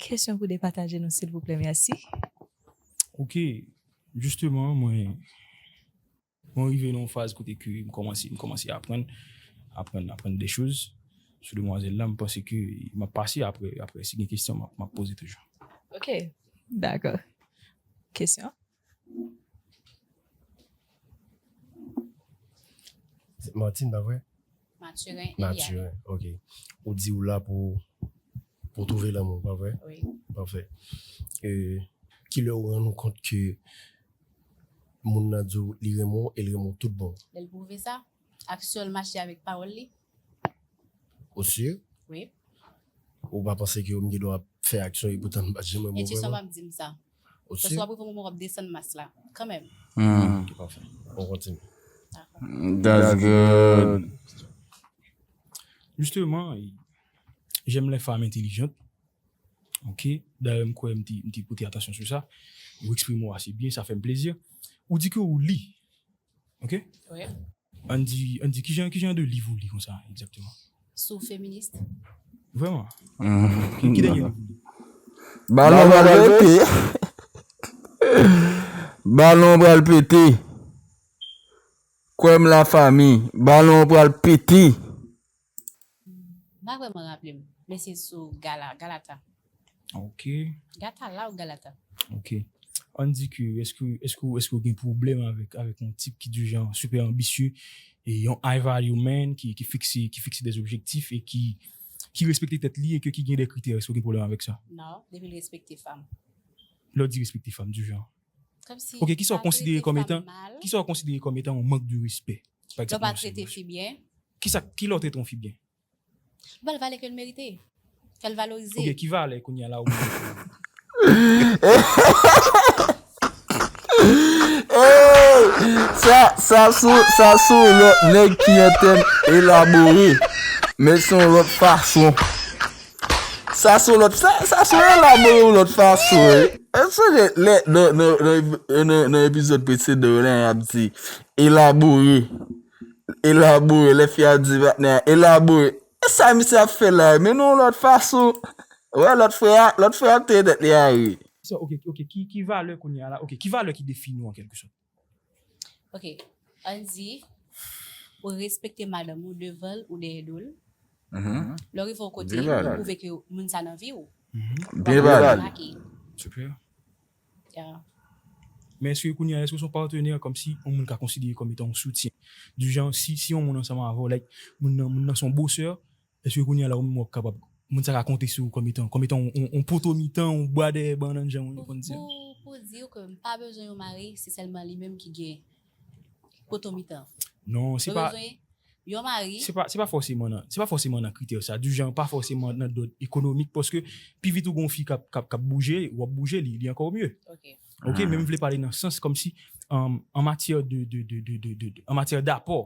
kesyon pou depataje nou, silvouplè, mèsi. Ok. Jisteman, mwen, mwen rive nan yon faz kote ke m kòmanse, m kòmanse aprann, aprann, aprann de choz sou demwazèl la. M panse ke m ap pase apre, apre si gen kesyon, m ap, m ap poze toujou. Ok, dakò. Kesyon? Se Martine, pa vre? Mathurin Eliane. Mathurin, ok. Ou di ou la pou, pou twouve lanmou, pa vre? Wi. Pafè. E, kilè ou rann ou kont ke moun nan di w li renmen w e l renmen w tout bon? Lè l pwouve sa, aksyon l mache avèk pawòl li. Ou si? Wi. Ou pa panse ke m gen dwa fè aksyon epoutan m pa t janm renmen w vrèman? Entwisyon pa m di m sa. Ou si? Paske w ap rive yon moman w ap desann mas la, kanmenm. Hmm. Ok, pafè. On kontinye. Dakò. That's good. Justement, j'aime les femmes intelligentes. Ok. Dayè, m kwè m te, m te pote atansyon sou sa. Ou eksprime w ase byen, sa fè m plezi. Ou di ke ou li. Ok? Wi. Ann di, ann di, kijan, kijan de liv ou li konsa, egzakteman? Sou feminis. Vrèman? Ki, ki dènye liv ou li? Balon pral pete. Balon pral pete. Kwè m, lafanmi, balon pral pete. M pa vrèman raple m, men se sou Gala, Galata. Ok. Gata la ou Galata? Ok. Ann di ke, èske, èske, èske w gen pwoblèm avèk, avèk yon tip ki di jan super ambitieux, e yon high value man ki, ki fikse, ki fikse des objectifs e ki, ki respekte tèt li e ke, ki gen de kritè, èske w gen pwoblèm avèk sa? Non, depi l respekte fanm. Lè w di respekte fanm, di jan? Kòmsi, ok, kisa w konsidere kòm etan, kisa w konsidere kòm etan yon mank de respè? Pa egzanp, lè w pa trete fi byen. Kisa, ki lè w trete yon fi byen? Ba l valè ke l merite. Fè l valorize. Ok, ki valè kounye a la ou Ey! Sa, sa sou, sa sou lòt nèg ki antèn elabore. Men se yon lòt fason. Sa sou lòt, sa, sa sou elabore yon lòt fason, wi. Ou sonje lè, nan, nan, nan, nan, nan epizòd presedan yo la, y ap di, elabore. Elabore, lè fi a di patnè a, elabore. E sa misye ap fè la, men nan yon lòt fason. Wè, lòt frè a, lòt frè a ap teye tèt li a, wi. So, ok, ok, ki, ki valè kounye a la? Ok, ki valè ki defini w an kèlke sòt? Ok, ann di, ou respekte madanm ou devan l ou dèyè do l. Mhm. Lè w rive yon kote, ou pwouve ke moun sa nan vi w. Mhm. Byen pale. Super. Yeah. Men èske kounye a, èske se yon patnè kòmsi yon moun ka konsidere kòm etan yon soutyen? Du jan, si, si yon moun ansanm avè w, like, moun nan, moun nan se yon bosè, èske kounye a la ou menm w ap kapab, moun sa ka konte sou ou kòm etan, kòm etan yon, yon, yon poto mitan, yon bwa dèyè bannann, jan moun yo konn di? Pou, pou, pou di w ke m pa bezwen yon mari, se sèlman li menm ki gen poto mitan. Non, se pa. Mwen bezwen yon mari. Se pa, se pa fòseman nan, se pa fòseman nan kritè sa. Du jan, pa fòseman nan dòd ekonomik, paske pi vit ou gon fi k ap, k ap, k ap bouje, w ap bouje li, li ankò mye. Ok. Ok, men m vle pale nan sans kòmsi, an, an matyè de, de, de, an matyè dapò,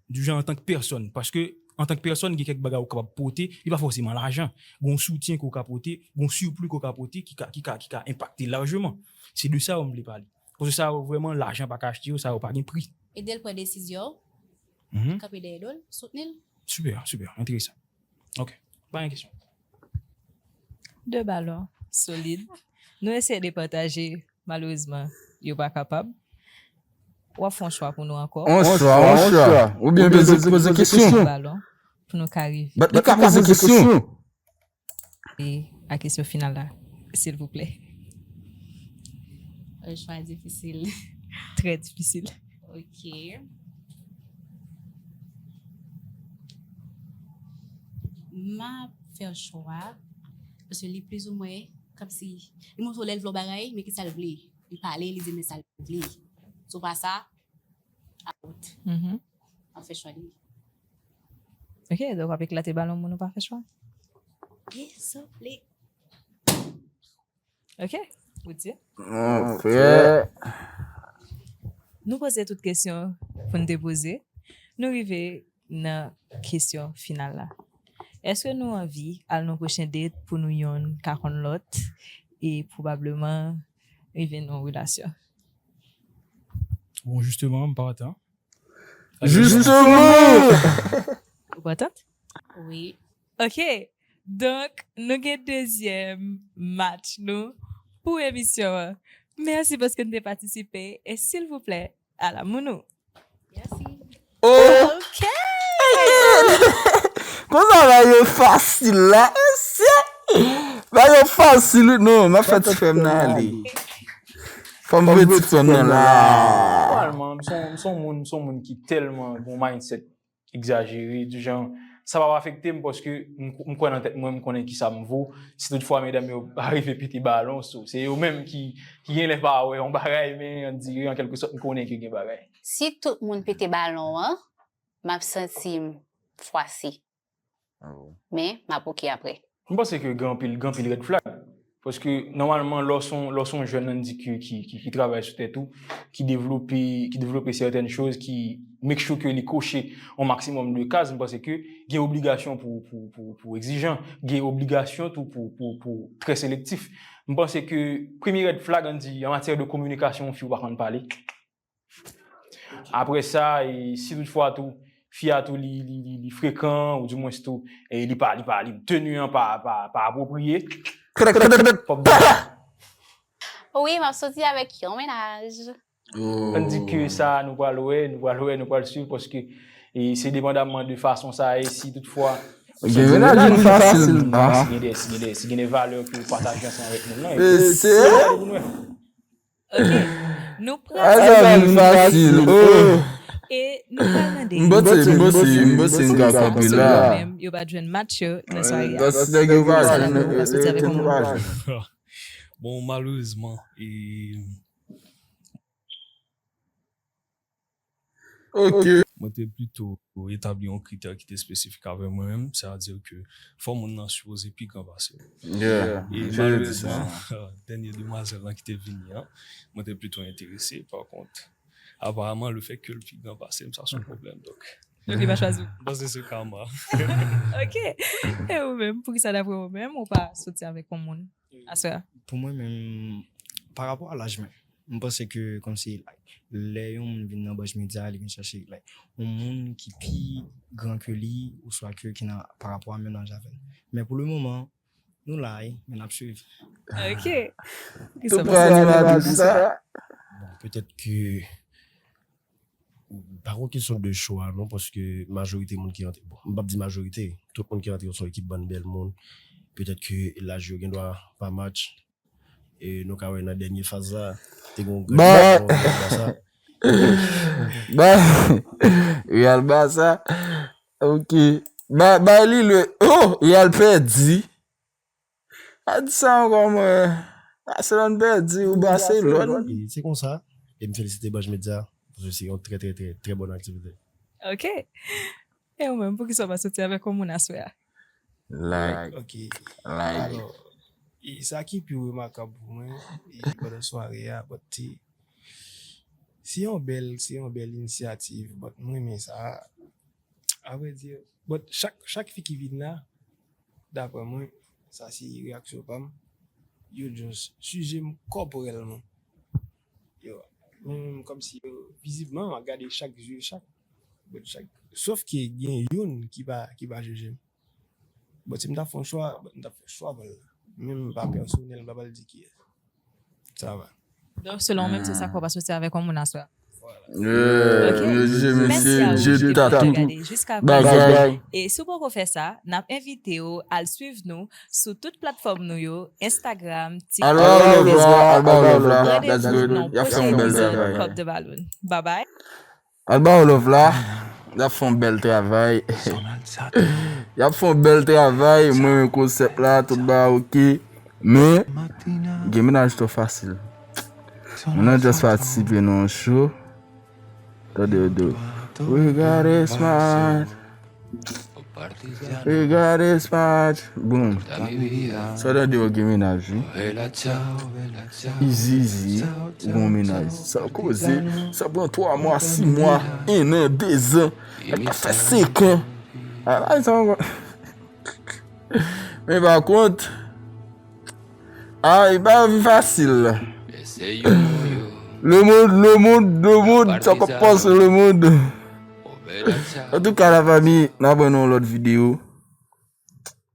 du jan antank pèsòn, paske antank pèsòn, gen kèk bagay ou kapab pote, li pa fòseman lajan. Gon soutyen ke w ka pote, gon sipli ke w ka pote, ki ka, ki ka, ki ka enpakte lajman. Se de sa yo m vle pale. Paske sa yo vrèman, lajan pa ka achte yo, sa yo pa gen pri. Ede l pran desizyon, kanpe dèyè do l, soutni l. Super, super, enteresan. Ok, pa gen kesyon. De balon solid. Nou eseye depataje, malerezman, yo pa kapab. W ap fè yon chwa pou nou ankò. On chwa, on chwa. Oubyen bezwen poze kesyon. Balon pou nou ka rive. Bat li ka poze kesyon. E a kesyon final la. Silvouplè. Euh, chwa difisil. Trè difisil. Ok. M ap fè chwa. Paske li plizoumwen kòmsi li montre w lè l vle yon bagay, men ki sa l vle. Li pale, li di men sa l vle. Si w pa sa, out. Mhm. M ap fè chwa li. Ok, donk w ap eklate balon moun ou pa fè chwa? Ye, souple. Ok, ou di. Mon frè. Nou poze tout kesyon pou n te poze. Nou rive nan kesyon final la. Èske nou anvi al nan pwochen date pou nou yonn ka konn lòt e pwobableman rive nan yon relasyon? Bon, justement, m pa atan. Justement! Ou patant? Wi. Ok. Donk, nou gen dezyèm match nou pou emisyon an. Mèsi paske nou te patisipe. E silvouplè, alamounou. Mèsi. Oh! Ok! Konsa bagay yo fasil la. Mesye! Bagay yo fasil wi. Non, m ap fè ti frè m nan ale. Fò m voye ti frè m nan la. Nòmalman, m se yon- m se yon moun, m se yon moun ki tèlman gen yon mindset egzajere, di jan, sa p ap afekte m paske m, m kwè nan tèt mwen, m konnen kisa m vo. Si toutfwa medam yo arive pete balon, so, se yo menm ki, ki gen lè pa wè yon bagay, men on dirait, an kèlke sòt, m konnen ke gen bagay. Si tout moun pete balon an, m ap santi m fwase. Men, m ap oke apre. M panse ke gen anpil, gen anpil red flag. Paske nòmalman, lè w se yon, lè w se yon jèn, ann di, ki, ki, ki, ki travay sou tèt ou, ki devlope, ki devlope sètèn choz, ki make sure ke li koche yon maksimòm de kaz, m panse ke gen obligasyon pou, pou, pou, pou egzijan, gen obligasyon tou pou, pou, pou trè selektif. M panse ke premye red flag, ann di, an matyè de kominikasyon, yon fi ou pa konn pale. Apre sa, e, si toutfwa tou, fi a tou li, li, li, li frekan, ou dimwens tou, e, li pa, li pa, li teni an pa, pa, pa apwopriye, fòk di, Wi, m ap soti avèk yon mennaj. ann di ke sa, nou pral wè, nou pral wè, nou pral swiv, paske, e, se depandamman de fason sa ye, si toutfwa, Gen mennaj vin fasil, ah. Si gen de, si gen de, si gen de valè ke ou pataje ansanm avèk moun nan, e, Mesye! se pou nou wè. Ok. Nou pran Ay, sa vin fasil, oh! E nou pral mande. M panse, m panse, m panse m ka kanpe la. Menm, yo pa jwenn match yo nan sware a. Dans nèg yo pa jwenn, Nou pa soti avèk yo yon pa jwenn. Bon, malerezman, e, Ok. Mwen te plito etabli yon kritè ki te espesifik avè mwen menm, sètadi ke fò moun nan sipoze pi gran pase m. Yeah. E Je di sa. Malerezman, dènye demwazèl lan ki te vini an, mwen te plito enterese. Pa kont, aparaman, le fèt ke l pi gran pase m, sa se yon pwoblèm. Donk, Donk, li pa chwazi w. Bon, se se karma. Ok. E ou menm, poukisa daprè ou menm, ou pa soti avèk yon moun aswè a? Pou mwen menm, pa rapò a laj mwen, m panse ke kòmsi lè yon moun vin nan branch medya, li vin chèche like, yon moun ki pi gran ke li, oswa ke ki nan pa rapò a menm laj avè l. Men pou le moman, nou la, wi, men n ap swiv. Ok. Tou pran animatris sa. Bon, petèt ke pa yon kesyon de chwa non, paske majorite moun ki rantre, bon, m p ap di majorite, tout moun ki rantre yo se yon ekip bann bèl moun. Petèt ke laj yo gen dwa pa match. E nou ka wè nan dènye faz la, te gen yon Ba- gran sa. Ba- Real Barça. Ok. Ba- Bay li lè. Oh, Real pèdi. A di sa ankò mwen. Barcelone pèdi ou Barcelone. E se konsa. E m felisite Banj Medya, paske se yon trè, trè, trè, trè bòn aktivite. Ok. E ou menm, poukisa w pa soti avèk yon moun aswè a? Like, Ok. like. Alò, e sa ki pi remakab pou mwen, e pandan sware a, but te, se yon bèl, se yon bèl inisyativ, but mwen renmen sa, a vrè di, but chak, chak fi ki vin la, daprè mwen, sa se reyaksyon pa m, yo just sijè m kòporèlman. Yo, mwen menm kòmsi yo, vizibman, m ap gade chak zye chak, but chak, sof ke gen youn ki pa, ki pa jije m. Bon, si m ta fè yon chwa, bon, m ta fè chwa pa l la. Men m pa pèsonèl, m pa pral di kiyès. Sa va. Donk, selon ou menm, se sa k fè w pa soti avèk yon moun aswè a? Yeah, mesye, mesye, je tatou bagay. E si w poko fè sa, n ap envite w al swiv nou sou tout platfòm nou yo, Instagram, TikTok. Al ba yo love la, al ba yo love la. That's good. Y ap fè yon bèl travay. Pop the Balloon. Bye bye. Al ba yo love la. Y ap fè yon bèl travay. Y ap fè yon bèl travay. Mwen, konsèp la, tout bagay oke. Men, gen mennaj twò fasil. Mwen nan just patisipe nan yon show. Tande yo di, "We got it smart. We got it smart." Boom. Sa w tande yo gen mennaj, wi. Easy, easy, ou gen yon mennaj. Sa koze, sa pran twa mwa, sis mwa, en an, dezan. Nèg la fè senk an. Ah, bagay sa ankò. Men pa kont, ah, e pa yon vi fasil. Le monde, le monde, le monde, sa k ap pase le monde. Antouka, la fami, n ap wè nan yon lòt videyo.